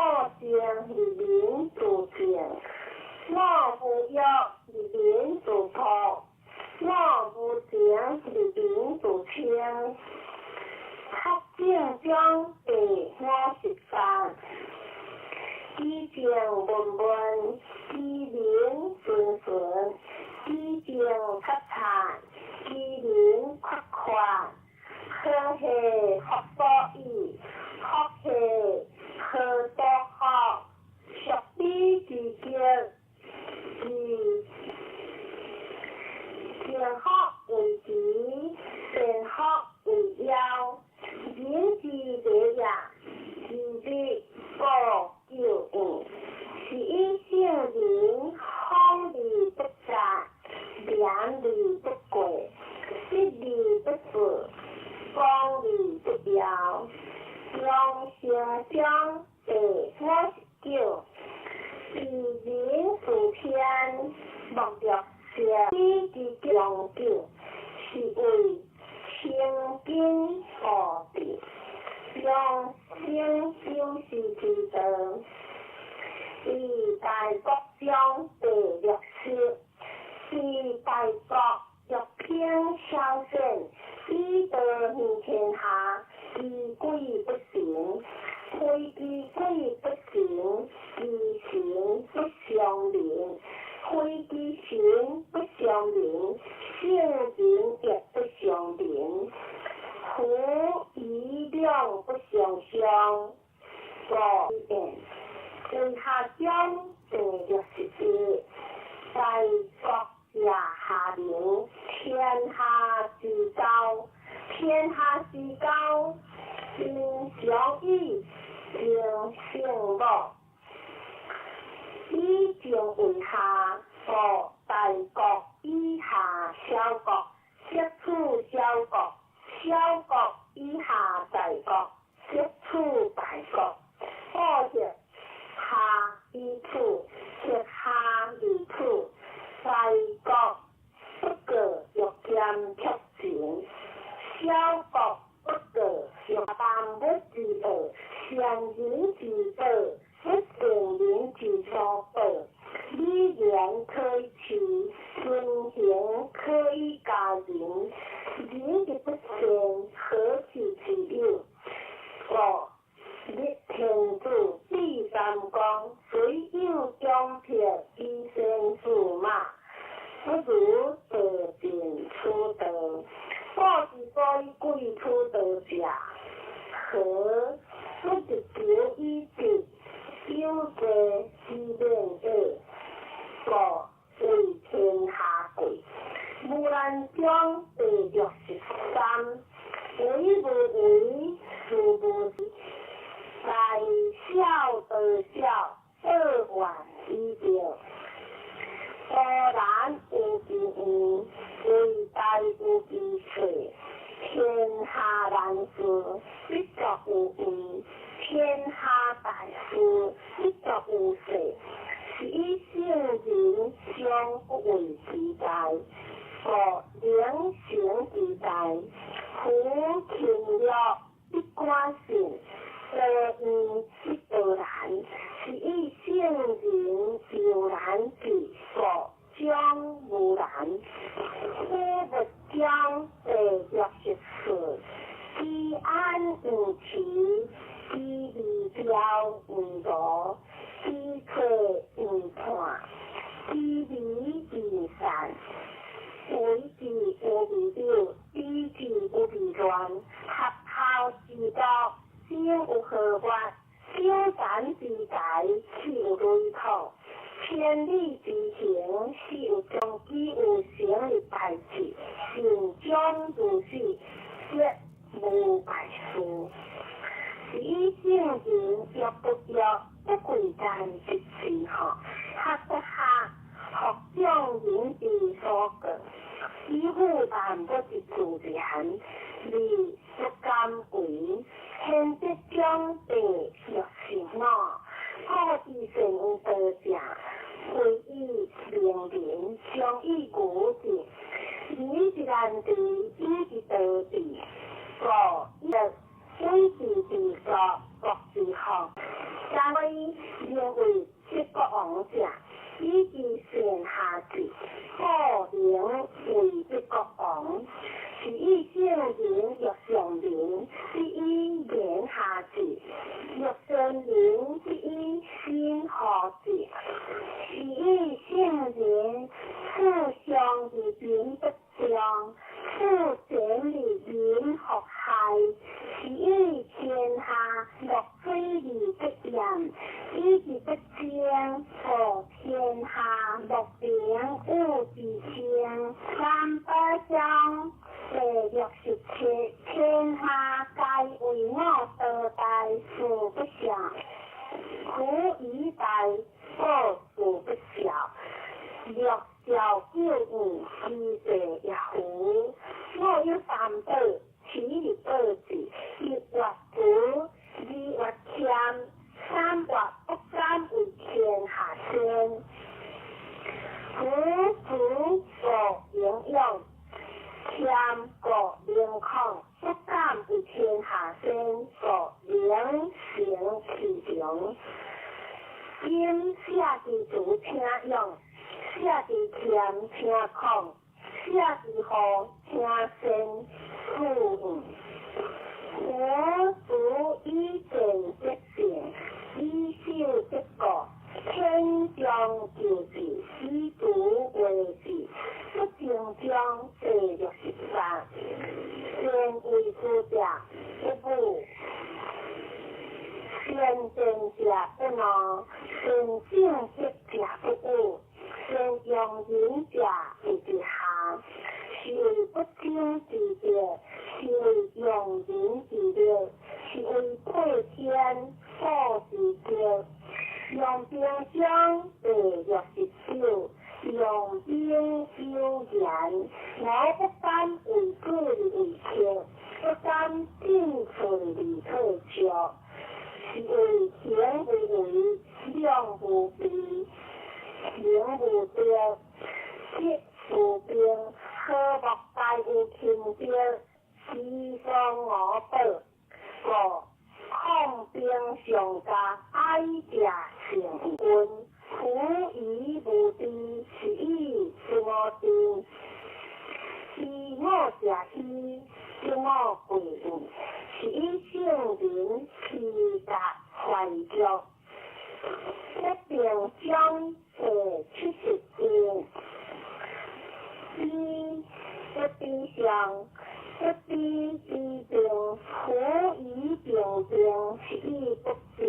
靜而民自靜，我無欲而民自朴，我無情而民自清。黑正章第53，其情悶悶，其靈純純，其情察察，其靈闊闊。何係福所倚？福係何所福？屬彼之極，其善福為慈，善福為孝，仁之禮也，其日故久遠。是以聖人風而不雜，廉而不過，失而不失，光而不耀。楊成章第59，以仁自偏，莫若善之長久，是謂清根固志。養生修士之道，以大國章第60，是大國欲偏小善，以道行天下，其鬼不神，非其鬼不神，其神不相靈，非其神不相靈，聖人亦不相靈。夫疑兩不相傷，故言。為下章第61，大國者下民，天下之交，天下之交，民相以敬聖母，以政為下，故大國以下小國，則處小國；小國以下大國，則處大國。故則下以處，則下而處。大國不過欲兼卻秦，小國不過欲萬物之惡，善人之寶，不善人之所寶。禮言可以齊，尊行可以加人。人之不善，何其之有？故日天子制三公，雖有強迫以先駟馬，不如道盡此道。古之所以貴此道者，何？不日求以直，有罪之免也。故謂天下貴。木蘭章第63，為無為，事無事，大小得小，惡願以定。固然有其遠，為大有其細。天下難事，必作有為；天下大事，必五能成之大，夫勤樂必寡信，多怨必多難，是以聖人猶難智，故將無難。夫物章第64，居安毋遲，居未兆毋惰，居退毋叛，居微毋散。為之有未有，比之有未亂，合孝之道，生有何月？小善之財，豈有累土？千里之行，始有終，己有成的代誌，善終如始，則無敗事。是以聖人欲不欲，不貴賤之事吼，學不學，復眾人之所過，以輔萬物之自然，而不敢為。憲德章第65，古之善有道者，非以明民，常以愚之。仁之難治，以之多智。故曰：偉之治國，國之福。三位名為七國王者，以之善下治，故名為七國王。是以聖人欲上民，必以言下治；欲善民，必以心和治。是以聖人處上而民不爭，處前而民復害。是以天下莫水而不淹，以之不爭，故天下莫能與之爭。三寶章第67，天下皆為我多大，事不肖；夫以大，故事不肖。六兆九五，其地也夫。我有三寶，起而寶之：一曰慈，二曰謙，三曰不敢為天下先。夫慈故能勇，謙故能曠，不敢為天下先，故能成其長。今舍之慈請勇，舍之謙請曠，舍之和請先，處遠。夫子以賤則勝，以守則固。天將就治，以慈為治。不正章第68，善為士者不武，善戰者不怒，善正直者不侮，善用人者為之下。是謂不爭之德，是謂用人之力，是謂配天保之德。用兵章第69，用兵有言，我不敢為主而為客，不敢進退而退卻，是謂行無畏，量無比，名無德，德無兵，和睦大有勤德，其喪我寶，故抗兵上加，愛者勝軍。夫疑無知，是以不我知。知我者希，得我貴矣。是以聖人披甲懷玉。不平章第71，比不比上，不比比兵，夫以兵兵，是以不兵。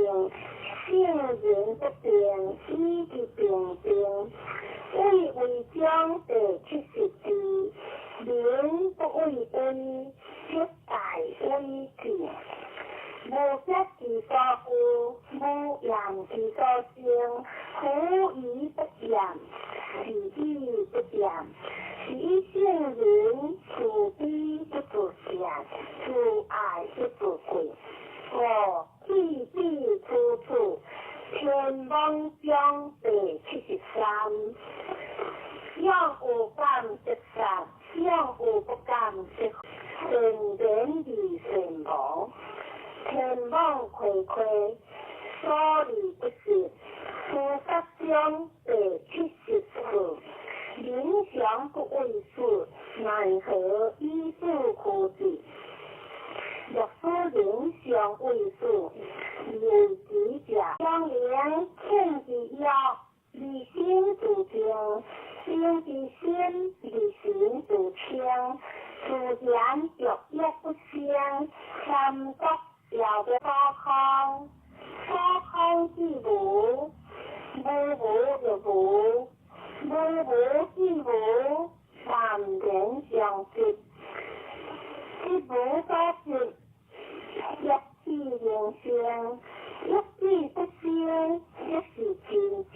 聖人不兵，以之兵兵。畏威章第74，民不畏威，則大威至。無德之所固，無言之所生。夫疑不言，是以不辯。是以聖人處悲不自善，處愛不自貴。故去彼處處，天網章第73，勇有感溪，所離不失，菩薩中第七十四，冥想不為術，奈何以此枯寂？若使人相為術，為之者，相連欠之腰，離心自淨，心之心，離心自清，自然欲欲不生，三國了別所空，所空即無，無無亦無，無無即無，三連相執，執無所執，欲起靈性，欲起不生，即是清淨。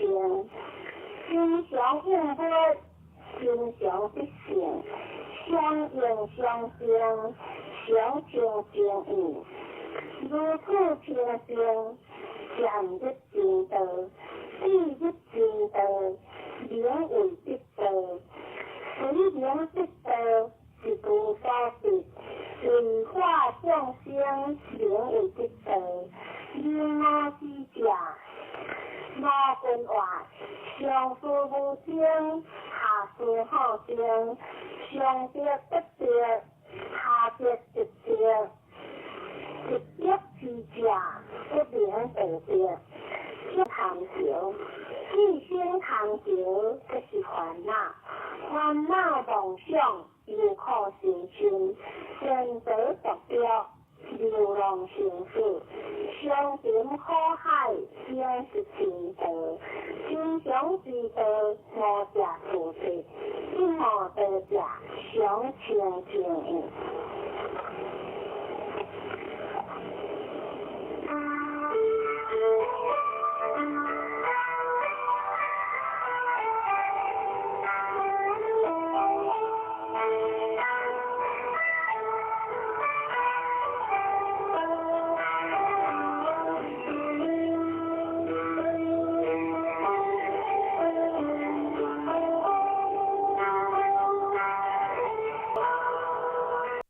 心常應物，心常必性，相應相生，常清淨意。如此清淨，漸入正道，既入正道，名為得道。隨名得道，是無所得。為化眾生，名為得道。明我之者，無分外，上師無生，下師好生，上得不得，下得得得，得得之者，不名得得。貪求，起心貪求，即是煩惱，煩惱妄想，憂苦生心，選擇目標，流浪生死，相沉苦海，應是正道，真常之道，無者自得，不無得者，常清淨意。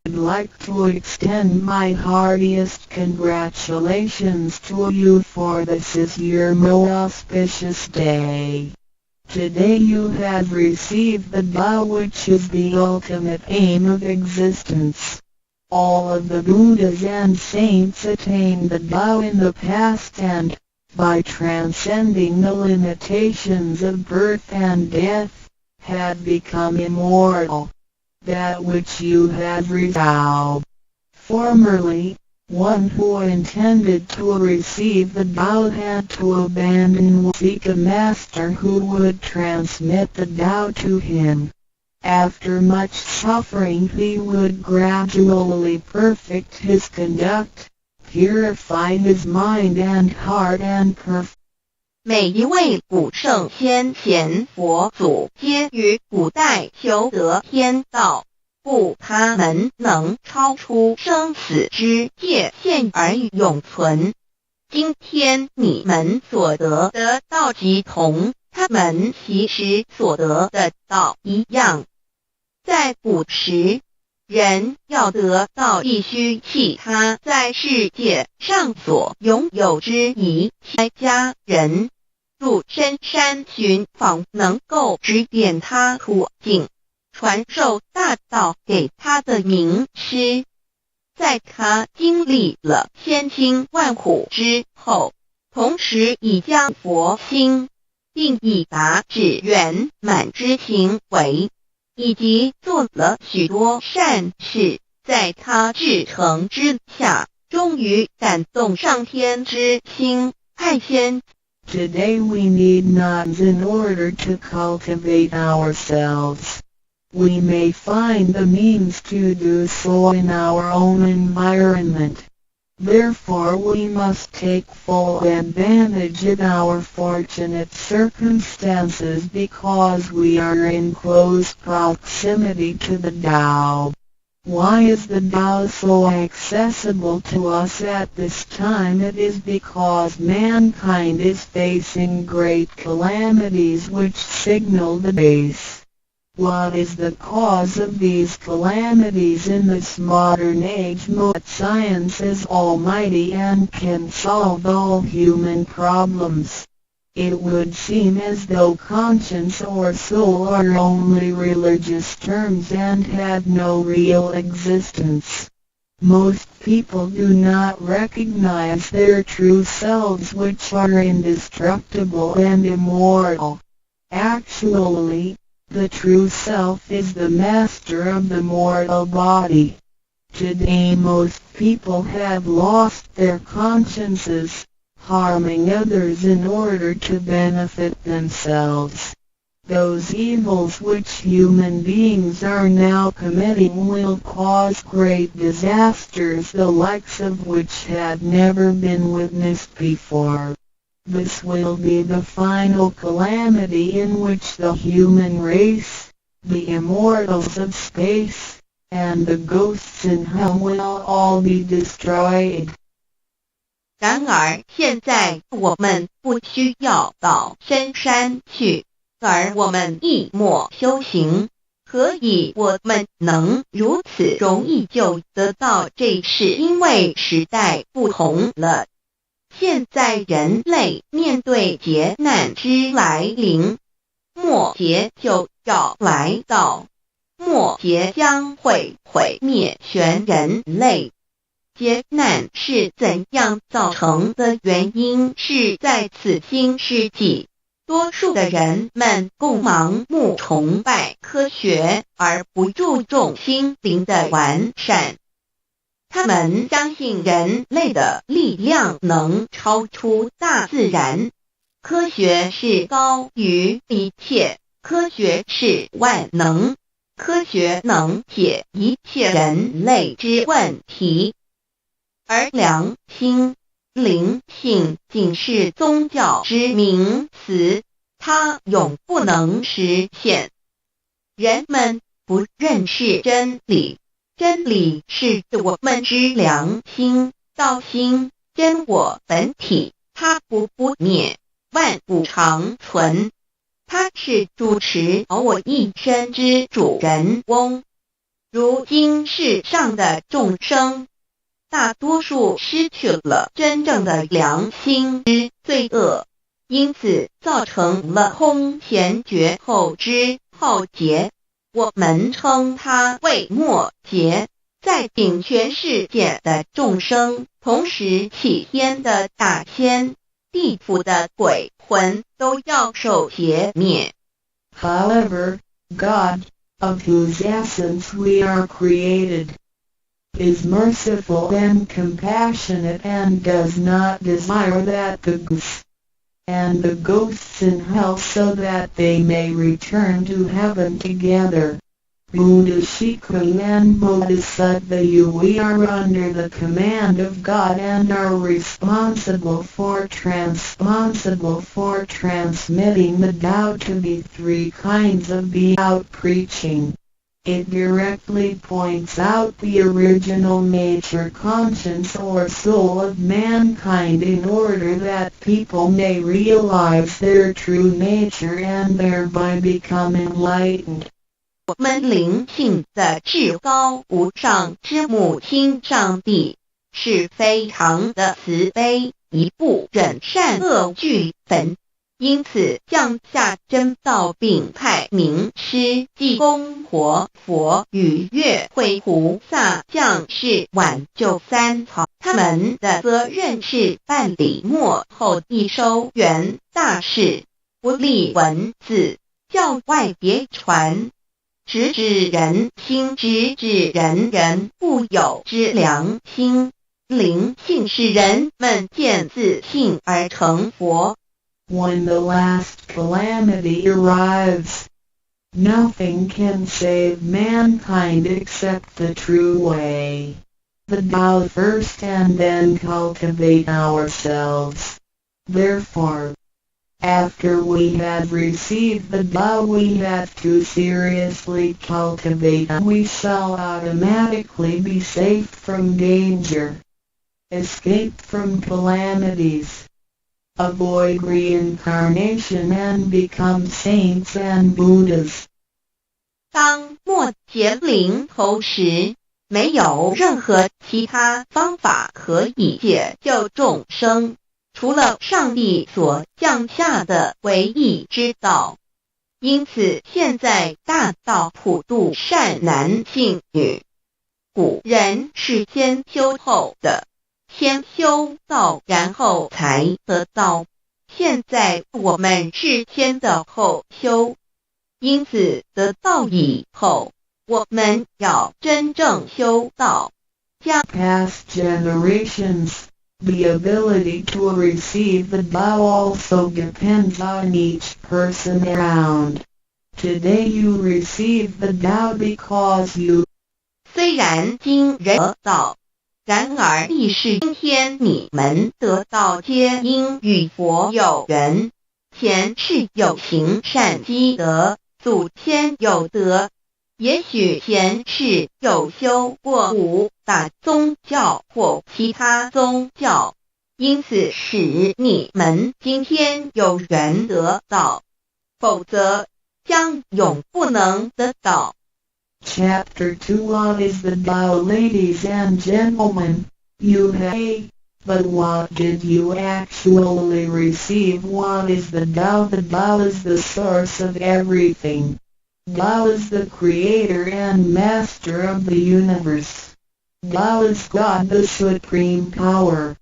I'd like to extend my heartiest congratulations to you, for this is your most auspicious day. Today you have received the Tao, which is the ultimate aim of existence. All of the Buddhas and saints attained the Tao in the past and, by transcending the limitations of birth and death, had become immortal. That which you have resolved. Formerly, one who intended to receive the Tao had to abandon seek a master who would transmit the Tao to him. After much suffering he would gradually perfect his conduct, purify his mind and heart and perfect.
每一位古圣先贤佛祖，皆于古代修得天道，故他們能超出生死之界限而永存。今天你們所得的道，即同他們昔時所得的道一樣。在古時，人要得道，必須棄他在世界上所擁有之一切家人，入深山尋訪能夠指點他途徑、傳授大道給他的名師。在他經歷了千辛萬苦之後，同時已將佛心，並已達至圓滿之行為，以及做了許多善事，在他至誠之下，終於感動上天之心，派仙。
Today we need nuns in order to cultivate ourselves. We may find the means to do so in our own environment. Therefore we must take full advantage of our fortunate circumstances because we are in close proximity to the Tao. Why is the Tao so accessible to us at this time? It is because mankind is facing great calamities which signal the base. What is the cause of these calamities in this modern age? That science is almighty and can solve all human problems. It would seem as though conscience or soul are only religious terms and have no real existence. Most people do not recognize their true selves, which are indestructible and immortal. Actually, the true self is the master of the mortal body. Today most people have lost their consciences, harming others in order to benefit themselves. Those evils which human beings are now committing will cause great disasters, the likes of which have never been witnessed before. This will be the final calamity in which the human race, the immortals of space, and the ghosts in hell will all be destroyed.
然而现在我们不需要到深山去，而我们一默修行。何以我们能如此容易就得到这？是因为时代不同了。现在人类面对劫难之来临，末劫就要来到，末劫将会毁灭全人类。劫难是怎样造成的？原因是在此新世纪，多数的人们共盲目崇拜科学，而不注重心灵的完善。他们相信人类的力量能超出大自然，科学是高于一切，科学是万能，科学能解一切人类之问题。而良心、灵性仅是宗教之名词，它永不能实现。人们不认识真理。真理是我们之良心、道心、真我本体，它不不灭，万古长存。它是主持我一生之主人翁。如今世上的众生，大多数失去了真正的良心之罪恶，因此造成了空前绝后之浩劫。我们称它为末劫，在顶全世界的众生，同时起天的大仙、地府的鬼魂都要受劫灭。
However, God, of whose essence we are created, is merciful and compassionate and does not desire that the ghosts and the ghosts in hell so that they may return to heaven together. Buddha Shikung and Bodhisattva Yu, we are under the command of God and are responsible for transmitting the Tao to the three kinds of being preaching. It directly points out the original nature, conscience or soul of mankind in order that people may realize their true nature and thereby become enlightened.
我们灵性的至高无上之母亲上帝是非常的慈悲，亦不忍善恶俱焚，因此降下真道，并派明师济公活佛与月慧菩萨降世挽救三曹。他们的责任是办理末后一收圆大事，不立文字，教外别传。直指人心，直指人人固有之良心、灵性，使人们见自性而成佛。
When the last calamity arrives, nothing can save mankind except the true way. The Tao first and then cultivate ourselves. Therefore, after we have received the Tao, we have to seriously cultivate. We shall automatically be safe from danger, escape from calamities, avoid reincarnation and become saints and Buddhas.
当末劫臨頭時，沒有任何其他方法可以解救眾生，除了上帝所降下的唯一之道。因此，現在大道普度善男信女。古人是先修後得，先修道，然後才得道。現在我們是先得後修，因此得道以後，我們要真正修道。將
Past generations, the ability to receive the Tao also depends on each person around. Today you receive the Tao because you
雖然今人得道，然而亦是今天你們得道，皆因與佛有緣，前世有行善積德，祖先有德。也許前世有修過五大宗教或其他宗教，因此使你們今天有緣得道，否則將永不能得道。
Chapter 2. What is the Tao? Ladies and gentlemen, you have, but what did you actually receive? What is the Tao? The Tao is the source of everything. Tao is the creator and master of the universe. Tao is God, the supreme power.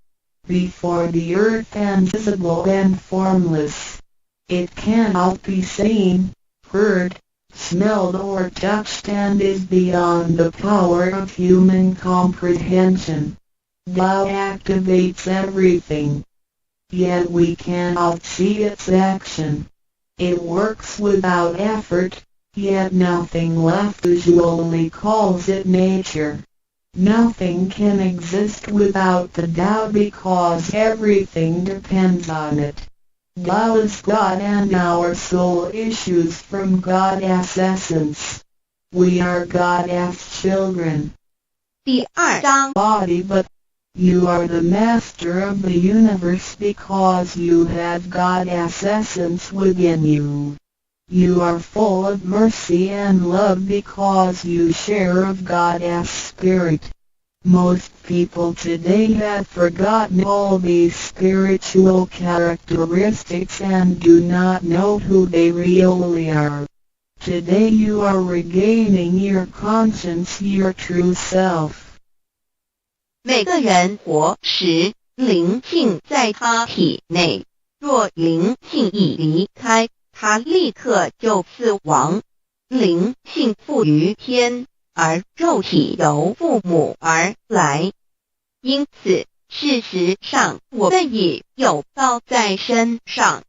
Before the earth and visible and formless. It cannot be seen, heard, smelled or touched and is beyond the power of human comprehension. Tao activates everything. Yet we cannot see its action. It works without effort, yet nothing left usually calls it nature. Nothing can exist without the Tao because everything depends on it. Tao is God and our soul issues from God's essence. We are God's children.
第二章
Body, but you are the master of the universe because you have God's essence within you. You are full of mercy and love because you share of God's spirit. Most people today have forgotten all these spiritual characteristics and do not know who they really are. Today you are regaining your conscience, your true self.
每個人活時，靈性在他體內。若靈性一離開，他立刻就死亡。靈性附於天，而肉體由父母而來。因此，事實上，我們已有道在身上，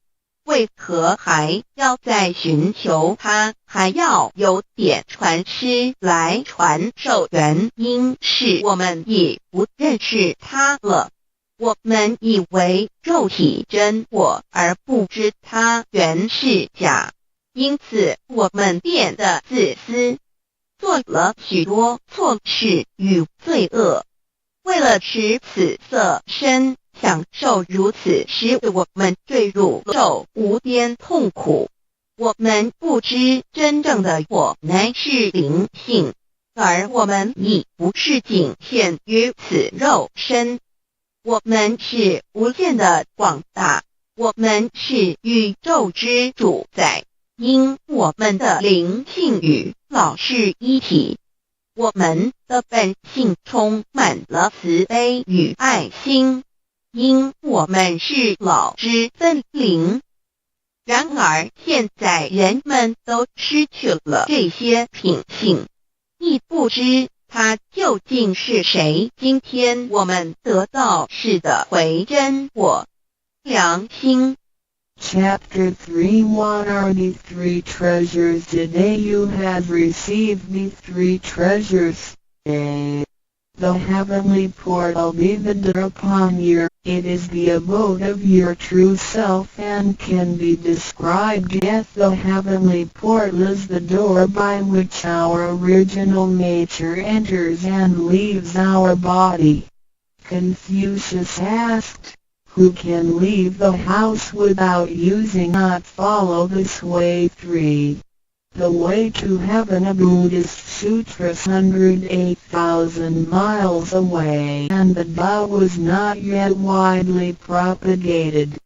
為何還要再尋求他？還要有點傳師來傳授？原因是我們已不認識他了。我們以為肉體真我，而不知它原是假，因此我們變得自私，做了許多錯事與罪惡。為了持此色身，享受如此，使我們墜入受無邊痛苦。我們不知真正的我乃是靈性，而我們已不是僅限於此肉身。我們是無限的廣大，我們是宇宙之主宰，因我們的靈性與老是一體。我們的本性充滿了慈悲與愛心，因我們是老之分靈。然而現在人們都失去了這些品性，亦不知他究竟是誰。今天我們得到是得回真我良心。
Chapter 3. What are the three treasures? Today you have received the three treasures. A. The heavenly portal. B. The door upon your. It is the abode of your true self and can be described as the heavenly portal is the door by which our original nature enters and leaves our body. Confucius asked, "Who can leave the house without using not follow this way?" 3. The way to heaven, a Buddhist sutra, 108,000 miles away, and the Tao was not yet widely propagated.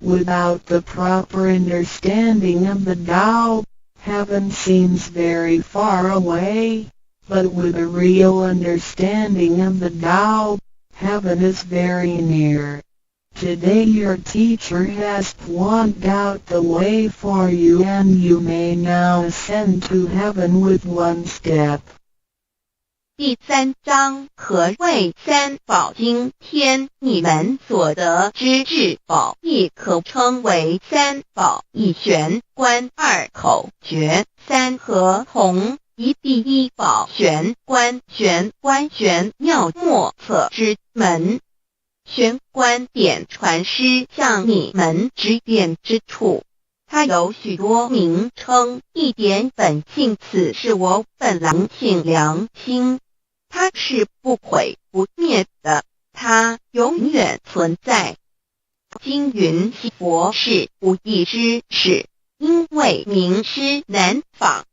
Without the proper understanding of the Tao, heaven seems very far away, but with a real understanding of the Tao, heaven is very near. Today your teacher has pointed out the way for you, and you may now ascend to heaven with one step.
第三章何謂三寶？今天你們所得之至寶，亦可稱為三寶。一玄關，二口訣，三合同。一第一寶玄關，玄關玄妙莫測之門。玄關點傳師向你們指點之處，它有許多名稱。一點本性，此是我本來性良心，它是不毀不滅的，它永遠存在。經云佛是無義之事，因為名師難訪。